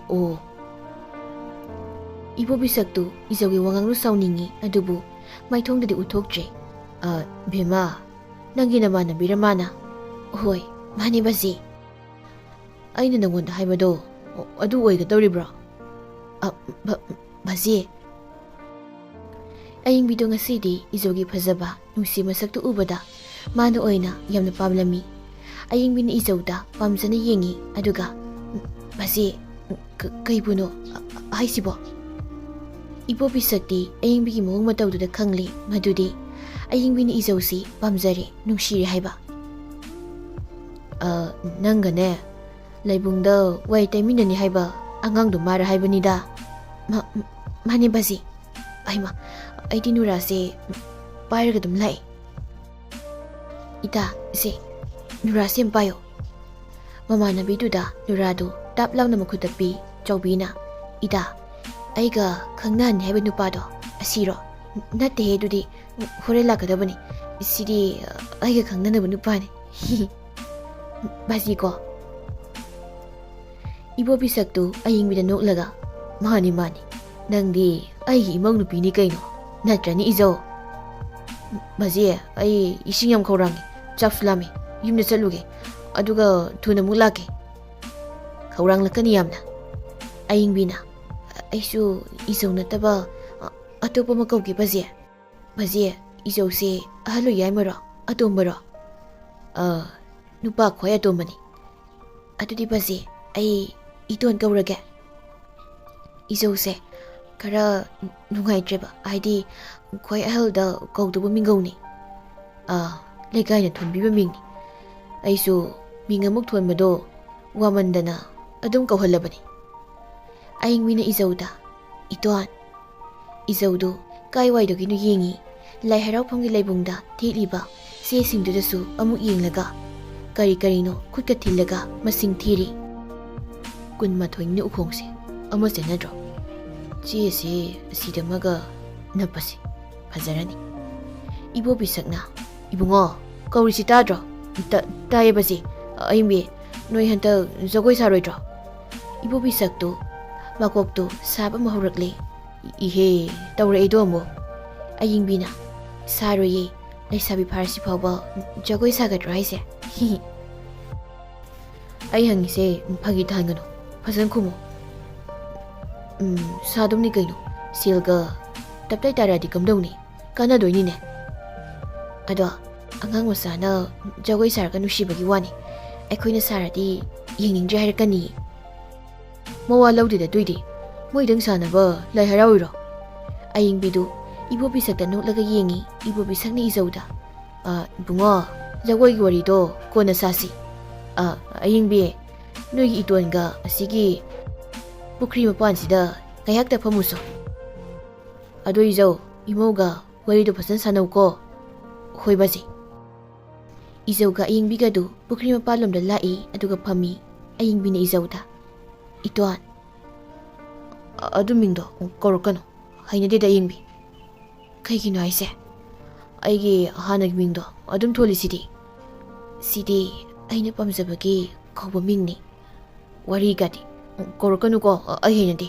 "ꯑꯣ꯫" ꯏꯕꯣꯕꯤꯁꯛꯇꯨ ꯏꯖꯧꯒꯤ ꯋꯥꯉꯥꯡꯗꯨ ꯁꯥꯎꯅꯤꯡꯉꯤ, ꯑꯗꯨꯕꯨ ꯃꯥꯏꯊꯣꯡꯗꯗꯤ ꯎꯠꯊꯣꯛꯇ꯭ꯔꯦ꯫ "ꯑ, ꯕꯦꯝꯃ, ꯅꯪꯒꯤ ꯅꯃꯥꯟꯅꯕꯤꯔ ꯃꯥꯅ?" "ꯍꯣꯏ, ꯃꯥꯅꯦ ꯕꯥꯖꯤ꯫ ꯑꯩꯅ ꯅꯪꯉꯣꯟꯗ ꯍꯥꯏꯕꯗꯣ ꯑꯗꯨ ꯑꯣꯏꯒꯗꯧꯔꯤꯕ꯭ꯔꯣ?" "ꯑ, ꯕ-, ꯕꯥꯖꯤ꯫" ꯑꯌꯤꯡꯕꯤꯗꯣ ꯉꯁꯤꯗꯤ ꯏꯖꯧꯒꯤ ꯐꯖꯕ, ꯅꯨꯡꯁꯤ ꯃꯁꯛꯇꯨ ꯎꯕꯗ ꯃꯥꯅ ꯑꯣꯏꯅ ꯌꯥꯝꯅ ꯄꯥꯝꯂꯝꯃꯤ꯫ ꯑꯌꯤꯡꯕꯤꯅ ꯏꯖꯧꯗ ꯄꯥꯝꯖꯅ ꯌꯦꯡꯉꯤ, ꯑꯗꯨꯒ, "ꯕꯥꯖꯤ, ꯀ-, ꯀꯩꯕꯨꯅꯣ ꯍꯥꯏꯁꯤꯕꯣ?" ꯏꯕꯣꯕꯤꯁꯛꯇꯤ ꯑꯌꯤꯡꯕꯤꯒꯤ ꯃꯑꯣꯡ ꯃꯇꯧꯗꯨꯗ ꯈꯪꯂꯦ ꯃꯗꯨꯗꯤ ꯑꯌꯤꯡꯕꯤꯅ ꯏꯖꯧꯁꯤ ꯄꯥꯝꯖꯔꯦ, ꯅꯨꯡꯁꯤꯔꯦ ꯍꯥꯏꯕ꯫ "ꯑ, ꯅꯪꯒꯅꯦ ꯂꯥꯏꯕꯨꯡꯗ ꯋꯥꯏ ꯇꯩꯃꯤꯟꯅꯅꯤ ꯍꯥꯏꯕ ꯑꯉꯥꯡꯗꯣ ꯃꯥꯔ ꯍꯥꯏꯕꯅꯤꯗ꯫" "ꯃꯥ-, ꯃꯥꯅꯦ ꯕꯥꯖꯤ꯫ ꯑꯩꯃ, ꯑꯩꯗꯤ ꯅꯨꯔꯥꯁꯦ ꯄꯥꯏꯔꯒ ꯑꯗꯨꯝ ꯂꯥꯛꯑꯦ꯫" "ꯏꯇꯥ, ꯏꯆꯦ, ꯅꯨꯔꯥꯁꯦ ꯑꯃ ꯄꯥꯏꯌꯣ꯫" ꯃꯃꯥꯟꯅꯕꯤꯗꯨꯗ ꯅꯨꯔꯥꯗꯨ ꯇꯥꯞ ꯂꯥꯎꯅ ꯃꯈꯨꯠꯇ ꯄꯤ꯫ ꯆꯥꯎꯕꯤꯅ, "ꯏꯇꯥ, ꯑꯩꯒ ꯈꯪꯅꯍꯟꯅꯤ ꯍꯥꯏꯕ ꯅꯨꯄꯥꯗꯣ ꯑꯁꯤꯔꯣ? ꯅꯠꯇꯦꯍꯦ, ꯑꯗꯨꯗꯤ ꯍꯣꯔꯦꯟ ꯂꯥꯛꯀꯗꯕꯅꯤ꯫ ꯁꯤꯗꯤ ꯑꯩꯒ ꯈꯪꯅꯅꯕ ꯅꯨꯄꯥꯅꯤ꯫ ꯕꯥꯖꯤꯀꯣ? ꯏꯕꯣꯕꯤ ꯁꯛꯇꯨ ꯑꯌꯤꯡꯕꯤꯗ ꯅꯣꯛꯂꯒ, "ꯃꯥꯅꯤ, ꯃꯥꯅꯤ, ꯅꯪꯗꯤ ꯑꯩꯒꯤ ꯏꯃꯧ ꯅꯨꯄꯤꯅꯤ ꯀꯩꯅꯣ, ꯅꯠꯇ꯭ꯔꯅꯤ ꯏꯖꯧ?" "ꯕꯥꯖꯤ, ꯑꯩ ꯏꯁꯤꯡ ꯌꯥꯝ ꯈꯧꯔꯥꯡꯉꯤ, ꯆꯥꯛꯁꯨ ꯂꯥꯝꯃꯤ, ꯌꯨꯝꯗ ꯆꯠꯂꯨꯒꯦ, ꯑꯗꯨꯒ ꯊꯨꯅ ꯑꯃꯨꯛ ꯂꯥꯛꯀꯦ꯫" "ꯈꯧꯔꯥꯡꯂꯛꯀꯅꯤ ꯌꯥꯝꯅ꯫" ꯑꯌꯤꯡꯕꯤꯅ, "ꯑꯩꯁꯨ ꯏꯖꯧ ꯅꯠꯇꯕ ꯑ-, ꯑꯇꯣꯞꯄ ꯑꯃ ꯀꯧꯒꯦ ꯕꯥꯖꯤ꯫" "ꯕꯥꯖꯤ, ꯏꯖꯧꯁꯦ ꯑꯍꯜ ꯑꯣꯏ ꯌꯥꯏꯃꯔꯣ, ꯑꯇꯣꯝꯕꯔꯣ?" "ꯑ, ꯅꯨꯄꯥ ꯈ꯭ꯋꯥꯏ ꯑꯇꯣꯝꯕꯅꯤ꯫" "ꯑꯗꯨꯗꯤ ꯕꯥꯖꯤ, ꯑꯩ ꯏꯇꯣꯟ ꯀꯧꯔꯒꯦ꯫" ꯏꯖꯧꯁꯦ ꯈꯔ ꯅꯨꯡꯉꯥꯏꯇ꯭ꯔꯦꯕ, ꯍꯥꯏꯗꯤ ꯈ꯭ꯋꯥꯏ ꯑꯍꯜꯗ ꯀꯧꯗꯧꯕ ꯃꯤꯡꯒꯧꯅꯤ꯫ ꯑ, ꯂꯩꯀꯥꯏꯅ ꯊꯣꯟꯕꯤꯕ ꯃꯤꯡꯅꯤ꯫ ꯑꯩꯁꯨ ꯃꯤꯡ ꯑꯃꯨꯛ ꯊꯣꯟꯕꯗꯣ ꯋꯥꯃꯟꯗꯅ ꯑꯗꯨꯝ ꯀꯧꯍꯜꯂꯕꯅꯤ꯫ ꯑꯌꯤꯡꯕꯤꯅ ꯏꯖꯧꯗ, "ꯏꯇꯣꯟ꯫" ꯏꯖꯧꯗꯨ ꯀꯥꯏꯋꯥꯏꯗꯒꯤꯅꯣ ꯌꯦꯡꯉꯤ꯫ ꯂꯥꯏ ꯍꯔꯥꯎꯐꯝꯒꯤ ꯂꯩꯕꯨꯡꯗ ꯊꯦꯠꯂꯤꯕ ꯆꯦꯁꯤꯡꯗꯨꯗꯁꯨ ꯑꯃꯨꯛ ꯌꯦꯡꯂꯒ ꯀꯔꯤ ꯀꯔꯤꯅꯣ ꯈꯨꯠꯀ ꯊꯤꯜꯂꯒ ꯃꯁꯤꯡ ꯊꯤꯔꯤ꯫ "ꯀꯨꯟꯃꯥꯊꯣꯏꯅꯤꯅꯦ ꯎꯈꯣꯡꯁꯦ, ꯑꯃ ꯆꯟꯅꯗ꯭ꯔꯣ? ꯆꯦꯁꯦ ꯑꯁꯤꯗ ꯑꯃꯒ ꯅꯞꯄꯁꯦ ꯐꯖꯔꯅꯤ꯫" ꯏꯕꯣꯕꯤ ꯁꯛꯅ, "ꯏꯕꯨꯡꯉꯣ, ꯀꯧꯔꯤꯁꯤ ꯇꯥꯗ꯭ꯔꯣ?" "ꯇ-, ꯇꯥꯏꯌꯦ ꯕꯥꯖꯤ꯫ ꯑꯌꯤꯡꯕꯤ, ꯅꯣꯏ ꯍꯟꯗꯛ ꯖꯒꯣꯏ ꯁꯥꯔꯣꯏꯗ꯭ꯔꯣ?" ꯏꯕꯣꯕꯤ ꯁꯛꯇꯨ ꯃꯀꯣꯛꯇꯨ ꯁꯥꯕ ꯑꯃ ꯍꯧꯔꯛꯂꯦ꯫ "ꯏꯍꯦ, ꯇꯧꯔꯛꯏꯗꯣ ꯑꯃꯨꯛ꯫" ꯑꯌꯤꯡꯕꯤꯅ, "ꯁꯥꯔꯣꯏꯌꯦ, ꯂꯩꯁꯥꯕꯤ ꯐꯥꯔꯁꯤ ꯐꯥꯎꯕ ꯖꯒꯣꯏ ꯁꯥꯒꯗ꯭ꯔꯣ ꯍꯥꯏꯁꯦ?" "ꯑꯩ ꯍꯪꯉꯤꯁꯦ ꯐꯥꯒꯤ ꯇꯥꯍꯟꯒꯅꯨ, ꯐꯖꯅ ꯈꯨꯝꯃꯨ꯫" "ꯎꯝ, ꯁꯥꯗꯧꯅꯤ ꯀꯩꯅꯣ, ꯁꯦꯜꯒ ꯇꯞꯇꯥꯏ ꯇꯥꯔꯛꯑꯗꯤ ꯀꯝꯗꯧꯅꯤ? ꯀꯥꯟꯅꯗꯣꯏꯅꯤꯅꯦ꯫ ꯑꯗꯣ ꯑꯉꯥꯡ ꯃꯆꯥꯅ ꯖꯒꯣꯏ ꯁꯥꯔꯒ ꯅꯨꯡꯁꯤꯕꯒꯤ ꯋꯥꯅꯤ, ꯑꯩꯈꯣꯏꯅ ꯁꯥꯔꯗꯤ ꯌꯦꯡꯅꯤꯡꯗ꯭ꯔꯦ ꯍꯥꯏꯔꯛꯀꯅꯤ꯫" "ꯃꯋꯥ ꯂꯧꯗꯦꯗ ꯑꯗꯨꯏꯗꯤ, ꯃꯣꯏꯗꯪ ꯁꯥꯟꯅꯕ ꯂꯥꯏ ꯍꯔꯥꯎꯔꯤꯔꯣ?" ꯑꯌꯤꯡꯕꯤꯗꯨ ꯏꯕꯣꯕꯤ ꯁꯛꯇ ꯅꯣꯛꯂꯒ ꯌꯦꯡꯉꯤ꯫ ꯏꯕꯣꯕꯤ ꯁꯛꯅ ꯏꯖꯧꯗ, "ꯑ, ꯏꯕꯨꯡꯉꯣ, ꯖꯒꯣꯏꯒꯤ ꯋꯥꯔꯤꯗꯣ ꯀꯣꯟꯅ ꯁꯥꯁꯤ꯫ ꯑ, ꯑꯌꯤꯡꯕꯤ, ꯅꯣꯏꯒꯤ ꯏꯇꯣꯟꯒ ꯑꯁꯤꯒꯤ ꯄꯨꯈ꯭ꯔꯤ ꯃꯄꯥꯟꯁꯤꯗ ꯉꯥꯏꯍꯥꯛꯇ ꯐꯝꯃꯨꯁꯣ꯫ ꯑꯗꯣ ꯏꯖꯧ, ꯏꯃꯧꯒ ꯋꯥꯔꯤꯗꯣ ꯐꯖꯅ ꯁꯥꯟꯅꯧꯀꯣ꯫" "ꯍꯣꯏ ꯕꯥꯖꯤ꯫" ꯏꯖꯧꯒ ꯑꯌꯤꯡꯕꯤꯒꯗꯨ ꯄꯨꯈ꯭ꯔꯤ ꯃꯄꯥꯟꯂꯣꯝꯗ ꯂꯥꯛꯏ, ꯑꯗꯨꯒ ꯐꯝꯃꯤ꯫ ꯑꯌꯤꯡꯕꯤꯅ ꯏꯖꯧꯗ, "ꯏꯇꯣꯟ꯫" "ꯑ-, ꯑꯗꯨ ꯃꯤꯡꯗꯣ ꯀꯧꯔꯛꯀꯅꯨ, ꯍꯩꯅꯗꯦꯗ ꯑꯌꯤꯡꯕꯤ꯫ "ꯀꯩꯒꯤꯅꯣ ꯍꯥꯏꯁꯦ? ꯑꯩꯒꯤ ꯍꯥꯟꯅꯒꯤ ꯃꯤꯡꯗꯣ ꯑꯗꯨꯝ ꯊꯣꯜꯂꯤꯁꯤꯗꯤ꯫ ꯁꯤꯗꯤ ꯑꯩꯅ ꯄꯥꯝꯖꯕꯒꯤ ꯀꯧꯕ ꯃꯤꯡꯅꯤ꯫ ꯋꯥꯔꯤꯒꯗꯤ ꯀꯧꯔꯛꯀꯅꯨꯀꯣ, ꯑꯩ ꯍꯩꯅꯗꯦ꯫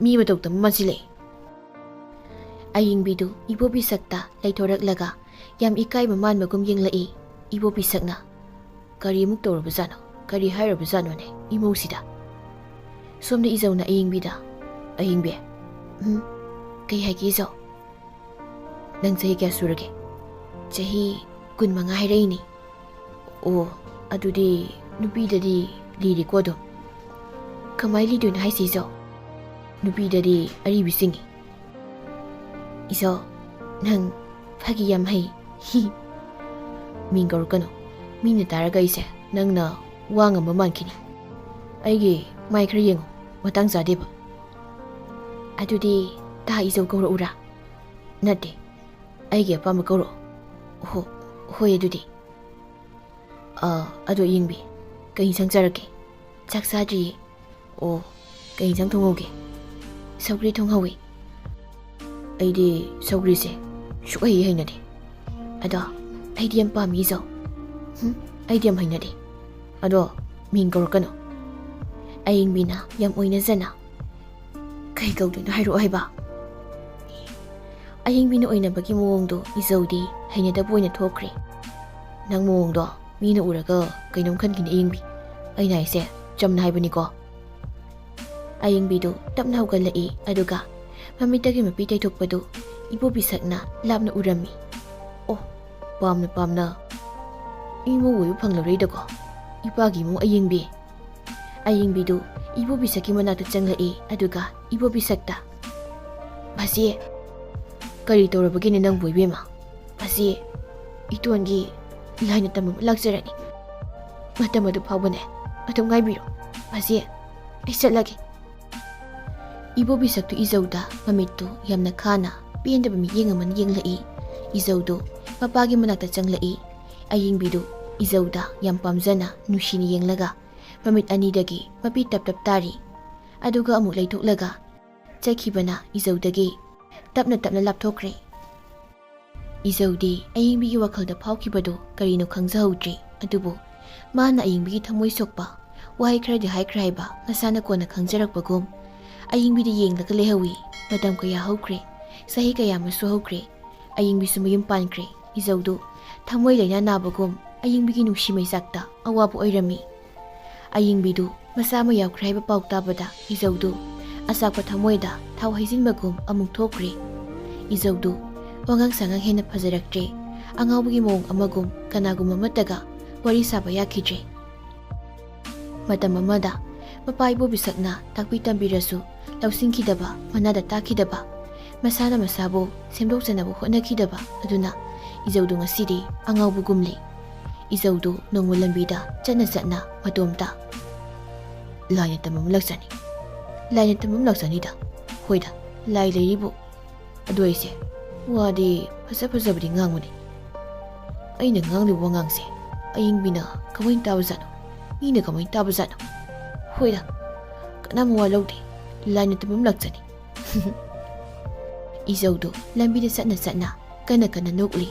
ꯃꯤ ꯃꯇꯧ ꯇꯝꯕ ꯃꯥꯟꯁꯤꯜꯂꯛꯑꯦ꯫" ꯑꯌꯤꯡꯕꯤꯗꯨ ꯏꯕꯣꯕꯤ ꯁꯛꯇ ꯂꯩꯊꯣꯔꯛꯂꯒ ꯌꯥꯝ ꯏꯀꯥꯏꯕ ꯃꯥꯟꯕꯒꯨꯝ ꯌꯦꯡꯂꯛꯏ꯫ ꯏꯕꯣꯕꯤ ꯁꯛꯅ, "ꯀꯔꯤꯃꯨꯛ ꯇꯧꯔꯕꯖꯥꯠꯅꯣ? ꯀꯔꯤ ꯍꯥꯏꯔꯕꯖꯥꯠꯅꯣꯅꯦ ꯏꯃꯧꯁꯤꯗ?" ꯁꯣꯝꯗ ꯏꯖꯧꯅ ꯑꯌꯤꯡꯕꯤꯗ, "ꯑꯌꯤꯡꯕꯤ꯫" "ꯎꯝ, ꯀꯩ ꯍꯥꯏꯒꯦ ꯏꯖꯧ?" "ꯅꯪ ꯆꯍꯤ ꯀꯌꯥ ꯁꯨꯔꯒꯦ?" "ꯆꯍꯤ ꯀꯨꯟꯃꯉꯥ ꯍꯥꯏꯔꯛꯏꯅꯦ꯫" "ꯑꯣ, ꯑꯗꯨꯗꯤ ꯅꯨꯄꯤꯗꯗꯤ ꯂꯤꯔꯦꯀꯣ ꯑꯗꯨꯝ꯫" "ꯀꯃꯥꯏ ꯂꯤꯗꯣꯏꯅꯣ ꯍꯥꯏꯁꯦ ꯏꯖꯧ? ꯅꯨꯄꯤꯗꯗꯤ ꯑꯔꯤꯕꯤ ꯆꯤꯡꯉꯤ꯫" "ꯏꯖꯧ, ꯅꯪ ꯐꯥꯒꯤ ꯌꯥꯝ ꯍꯩ꯫" "ꯍꯤ, ꯃꯤꯡ ꯀꯧꯔꯛꯀꯅꯨ꯫ ꯃꯤꯅ ꯇꯥꯔꯒ ꯑꯩꯁꯦ ꯅꯪꯅ ꯋꯥ ꯉꯝꯕ ꯃꯥꯟꯈꯤꯅꯤ꯫ ꯑꯩꯒꯤ ꯃꯥꯏ ꯈꯔ ꯌꯦꯡꯉꯨ, ꯃꯇꯥꯡ ꯆꯥꯗꯦꯕ꯫" "ꯑꯗꯨꯗꯤ ꯇꯥ ꯏꯖꯧ ꯀꯧꯔꯛꯎꯔꯥ?" "ꯅꯠꯇꯦ, ꯑꯩꯒꯤ ꯑꯄꯥꯝꯕ ꯀꯧꯔꯛꯑꯣ꯫" "ꯍꯣ, ꯍꯣꯏ ꯑꯗꯨꯗꯤ꯫" "ꯑ, ꯑꯗꯣ ꯌꯦꯡꯕꯤ, ꯀꯩ ꯏꯟꯁꯥꯡ ꯆꯥꯔꯛꯀꯦ?" "ꯆꯥꯛ ꯆꯥꯗ꯭ꯔꯤꯌꯦ꯫" "ꯑꯣ, ꯀꯩ ꯏꯟꯁꯥꯡ ꯊꯣꯡꯍꯧꯒꯦ?" "ꯁꯧꯒ꯭ꯔꯤ ꯊꯣꯡꯍꯧꯋꯤ꯫" "ꯑꯩꯗꯤ ꯁꯧꯒ꯭ꯔꯤꯁꯦ ꯁꯨꯛꯍꯩ ꯍꯩꯅꯗꯦ꯫" "ꯑꯗꯣ ꯑꯩꯗꯤ ꯌꯥꯝ ꯄꯥꯝꯃꯤ ꯏꯖꯧ꯫" "ꯍꯨꯝ, ꯑꯩꯗꯤ ꯌꯥꯝ ꯍꯩꯅꯗꯦ꯫" "ꯑꯗꯣ ꯃꯤꯡ ꯀꯧꯔꯛꯀꯅꯨ꯫" ꯑꯌꯤꯡꯕꯤꯅ ꯌꯥꯝ ꯑꯣꯏꯅꯖꯅ, "ꯀꯩ ꯀꯧꯗꯣꯏꯅꯣ ꯍꯥꯏꯔꯛꯑꯣ ꯍꯥꯏꯕ?" ꯑꯌꯤꯡꯕꯤꯅ ꯑꯣꯏꯅꯕꯒꯤ ꯃꯑꯣꯡꯗꯣ ꯏꯖꯧꯗꯤ ꯍꯩꯅꯗꯕ ꯑꯣꯏꯅ ꯊꯣꯛꯈ꯭ꯔꯦ꯫ "ꯅꯪ ꯃꯑꯣꯡꯗꯣ ꯃꯤꯅ ꯎꯔꯒ ꯀꯩꯅꯣꯝ ꯈꯟꯈꯤꯅꯤ ꯑꯌꯤꯡꯕꯤ꯫ ꯑꯩꯅ ꯍꯥꯏꯁꯦ ꯆꯝꯅ ꯍꯥꯏꯕꯅꯤꯀꯣ꯫" ꯑꯌꯤꯡꯕꯤꯗꯨ ꯇꯞꯅ ꯍꯧꯒꯠꯂꯛꯏ, ꯑꯗꯨꯒ ꯃꯃꯤꯠꯇꯒꯤ ꯃꯄꯤ ꯇꯩꯊꯣꯛꯄꯗꯨ ꯏꯕꯣꯕꯤ ꯁꯛꯅ ꯂꯥꯞꯅ ꯎꯔꯝꯃꯤ꯫ "ꯑꯣ, ꯄꯥꯝꯅ ꯄꯥꯝꯅ ꯏꯃꯧ ꯑꯣꯏꯕ ꯐꯪꯂꯔꯣꯏꯗꯀꯣ, ꯏꯄꯥꯒꯤ ꯏꯃꯧ ꯑꯌꯤꯡꯕꯤ꯫" ꯑꯌꯤꯡꯕꯤꯗꯨ ꯏꯕꯣꯕꯤ ꯁꯛꯀꯤ ꯃꯅꯥꯛꯇ ꯆꯪꯂꯛꯏ, ꯑꯗꯨꯒ ꯏꯕꯣꯕꯤ ꯁꯛꯇ, "ꯃꯁꯤ ꯀꯔꯤ ꯇꯧꯔꯕꯒꯦꯅꯦ ꯅꯪꯕꯨ ꯏꯕꯦꯝꯃ? ꯃꯁꯤ ꯏꯇꯣꯟꯒꯤ ꯂꯥꯏꯅ ꯇꯝꯕ ꯑꯃ ꯂꯥꯛꯆꯔꯅꯤ꯫ ꯃꯇꯝ ꯑꯗꯨ ꯐꯥꯎꯕꯅꯦ ꯑꯗꯨꯝ ꯉꯥꯏꯕꯤꯔꯣ꯫ ꯃꯁꯤ ꯑꯩ ꯆꯠꯂꯒꯦ꯫" ꯏꯕꯣꯕꯤ ꯁꯛꯇꯨ ꯏꯖꯧꯗ ꯃꯃꯤꯠꯇꯨ ꯌꯥꯝꯅ ꯈꯥꯅ ꯄꯦꯟꯗꯕ ꯃꯤꯠꯌꯦꯡ ꯑꯃꯅ ꯌꯦꯡꯂꯛꯏ꯫ ꯏꯖꯧꯗꯨ ꯃꯄꯥꯒꯤ ꯃꯅꯥꯛꯇ ꯆꯪꯂꯛꯏ꯫ ꯑꯌꯤꯡꯕꯤꯗꯨ ꯏꯖꯧꯗ ꯌꯥꯝ ꯄꯥꯝꯖꯅ ꯅꯨꯡꯁꯤꯅ ꯌꯦꯡꯂꯒ ꯃꯃꯤꯠ ꯑꯅꯤꯗꯒꯤ ꯃꯄꯤ ꯇꯞ ꯇꯞ ꯇꯥꯔꯤ꯫ ꯑꯗꯨꯒ ꯑꯃꯨꯛ ꯂꯩꯊꯣꯛꯂꯒ ꯆꯠꯈꯤꯕꯅ ꯏꯖꯧꯗꯒꯤ ꯇꯞꯅ ꯇꯞꯅ ꯂꯥꯞꯊꯣꯛꯈ꯭ꯔꯦ꯫ ꯏꯖꯧꯗꯤ ꯑꯌꯤꯡꯕꯤꯒꯤ ꯋꯥꯈꯜꯗ ꯐꯥꯎꯈꯤꯕꯗꯨ ꯀꯔꯤꯅꯣ ꯈꯪꯖꯍꯧꯗ꯭ꯔꯤ꯫ ꯑꯗꯨꯕꯨ ꯃꯥꯅ ꯑꯌꯤꯡꯕꯤꯒꯤ ꯊꯃꯣꯏ ꯁꯣꯛꯄ ꯋꯥꯍꯩ ꯈꯔꯗꯤ ꯍꯥꯏꯈ꯭ꯔꯦ ꯍꯥꯏꯕ ꯃꯁꯥꯅ ꯀꯣꯟꯅ ꯈꯪꯖꯔꯛꯄꯒꯨꯝ, ꯑꯌꯤꯡꯕꯤꯗ ꯌꯦꯡꯂꯒ ꯂꯩꯍꯧꯏ꯫ ꯃꯇꯝ ꯀꯌꯥ ꯍꯧꯈ꯭ꯔꯦ, ꯆꯍꯤ ꯀꯌꯥ ꯑꯃꯁꯨ ꯍꯧꯈ꯭ꯔꯦ꯫ ꯑꯌꯤꯡꯕꯤꯁꯨ ꯃꯌꯨꯝ ꯄꯥꯟꯈ꯭ꯔꯦ꯫ ꯏꯖꯧꯗꯨ ꯊꯃꯣꯏ ꯂꯩꯅꯥ ꯅꯥꯕꯒꯨꯝ ꯑꯌꯤꯡꯕꯤꯒꯤ ꯅꯨꯡꯁꯤ ꯃꯩꯆꯥꯛꯇ ꯑꯋꯥꯕ ꯑꯣꯏꯔꯝꯃꯤ꯫ ꯑꯌꯤꯡꯕꯤꯗꯨ ꯃꯆꯥ ꯑꯃ ꯌꯥꯎꯈ꯭ꯔꯦ ꯍꯥꯏꯕ ꯄꯥꯎ ꯇꯥꯕꯗ ꯏꯖꯧꯗꯨ ꯑꯆꯥꯛꯄ ꯊꯃꯣꯏꯗ ꯊꯥꯎ ꯍꯩꯖꯤꯟꯕꯒꯨꯝ ꯑꯃꯨꯛ ꯊꯣꯛꯈ꯭ꯔꯦ꯫ ꯏꯖꯧꯗꯨ ꯋꯥꯉꯥꯡ ꯁꯉꯥꯡ ꯍꯦꯟꯅ ꯐꯖꯔꯛꯇ꯭ꯔꯦ꯫ ꯑꯉꯥꯎꯕꯒꯤ ꯃꯑꯣꯡ ꯑꯃꯒꯨꯝ ꯀꯅꯥꯒꯨꯝꯕ ꯑꯃꯠꯇꯒ ꯋꯥꯔꯤ ꯁꯥꯕ ꯌꯥꯈꯤꯗ꯭ꯔꯦ꯫ ꯃꯇꯝ ꯑꯃꯗ ꯃꯄꯥ ꯏꯕꯣꯕꯤꯁꯛꯅ ꯇꯥꯛꯄꯤ ꯇꯝꯕꯤꯔꯁꯨ ꯂꯧꯁꯤꯟꯈꯤꯗꯕ, ꯃꯅꯥꯗ ꯇꯥꯈꯤꯗꯕ, ꯃꯁꯥꯅ ꯃꯁꯥꯕꯨ ꯁꯦꯝꯗꯣꯛꯆꯅꯕ ꯍꯣꯠꯅꯈꯤꯗꯕ ꯑꯗꯨꯅ ꯏꯖꯧꯗꯨ ꯉꯁꯤꯗꯤ ꯑꯉꯥꯎꯕꯒꯨꯝꯂꯦ꯫ ꯏꯖꯧꯗꯨ ꯅꯣꯡꯃ ꯂꯝꯕꯤꯗ ꯆꯠꯅ ꯆꯠꯅ ꯃꯇꯣꯝꯇ, "ꯂꯥꯏꯅ ꯇꯝꯕ ꯑꯃ ꯂꯥꯛꯆꯅꯤ, ꯂꯥꯏꯅ ꯇꯝꯕ ꯑꯃ ꯂꯥꯛꯆꯅꯤꯗ꯫ ꯍꯣꯏꯗ, ꯂꯥꯏ ꯂꯩꯔꯤꯕꯨ꯫ ꯑꯗꯨ ꯑꯩꯁꯦ ꯋꯥꯗꯤ ꯐꯖ ꯐꯖꯕꯗꯤ ꯉꯥꯡꯕꯅꯤ꯫ ꯑꯩꯅ ꯉꯥꯡꯂꯤꯕ ꯋꯥꯉꯥꯡꯁꯦ ꯑꯌꯤꯡꯕꯤꯅ ꯀꯃꯥꯏꯅ ꯇꯥꯕꯖꯥꯠꯅꯣ? ꯃꯤꯅ ꯀꯃꯥꯏꯅ ꯇꯥꯕꯖꯥꯠꯅꯣ? ꯍꯣꯏꯗ, ꯀꯅꯥ ꯃꯋꯥ ꯂꯧꯗꯦ꯫ ꯂꯥꯏꯅ ꯇꯝꯕ ꯑꯃ ꯂꯥꯛꯆꯅꯤ꯫" ꯏꯖꯧꯗꯨ ꯂꯝꯕꯤꯗ ꯆꯠꯅ ꯆꯠꯅ ꯀꯟꯅ ꯀꯟꯅ ꯅꯣꯛꯂꯤ꯫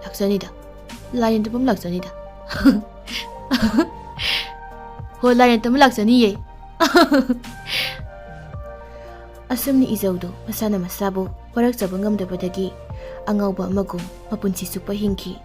"ꯂꯥꯛꯆꯅꯤꯗ, ꯂꯥꯏꯅ ꯇꯝꯕ ꯑꯃ ꯂꯥꯛꯆꯅꯤꯗ꯫" "ꯍꯣ, ꯂꯥꯏꯅ ꯇꯝꯕ ꯂꯥꯛꯆꯅꯤꯌꯦ꯫" ꯑꯁꯨꯝꯅ ꯏꯖꯧꯗꯨ ꯃꯁꯥꯅ ꯃꯁꯥꯕꯨ ꯋꯥꯔꯛꯆꯕ ꯉꯝꯗꯕꯗꯒꯤ ꯑꯉꯥꯎꯕ ꯑꯃꯒꯨꯝ ꯃꯄꯨꯟꯁꯤ ꯆꯨꯞꯄ ꯍꯤꯡꯈꯤ꯫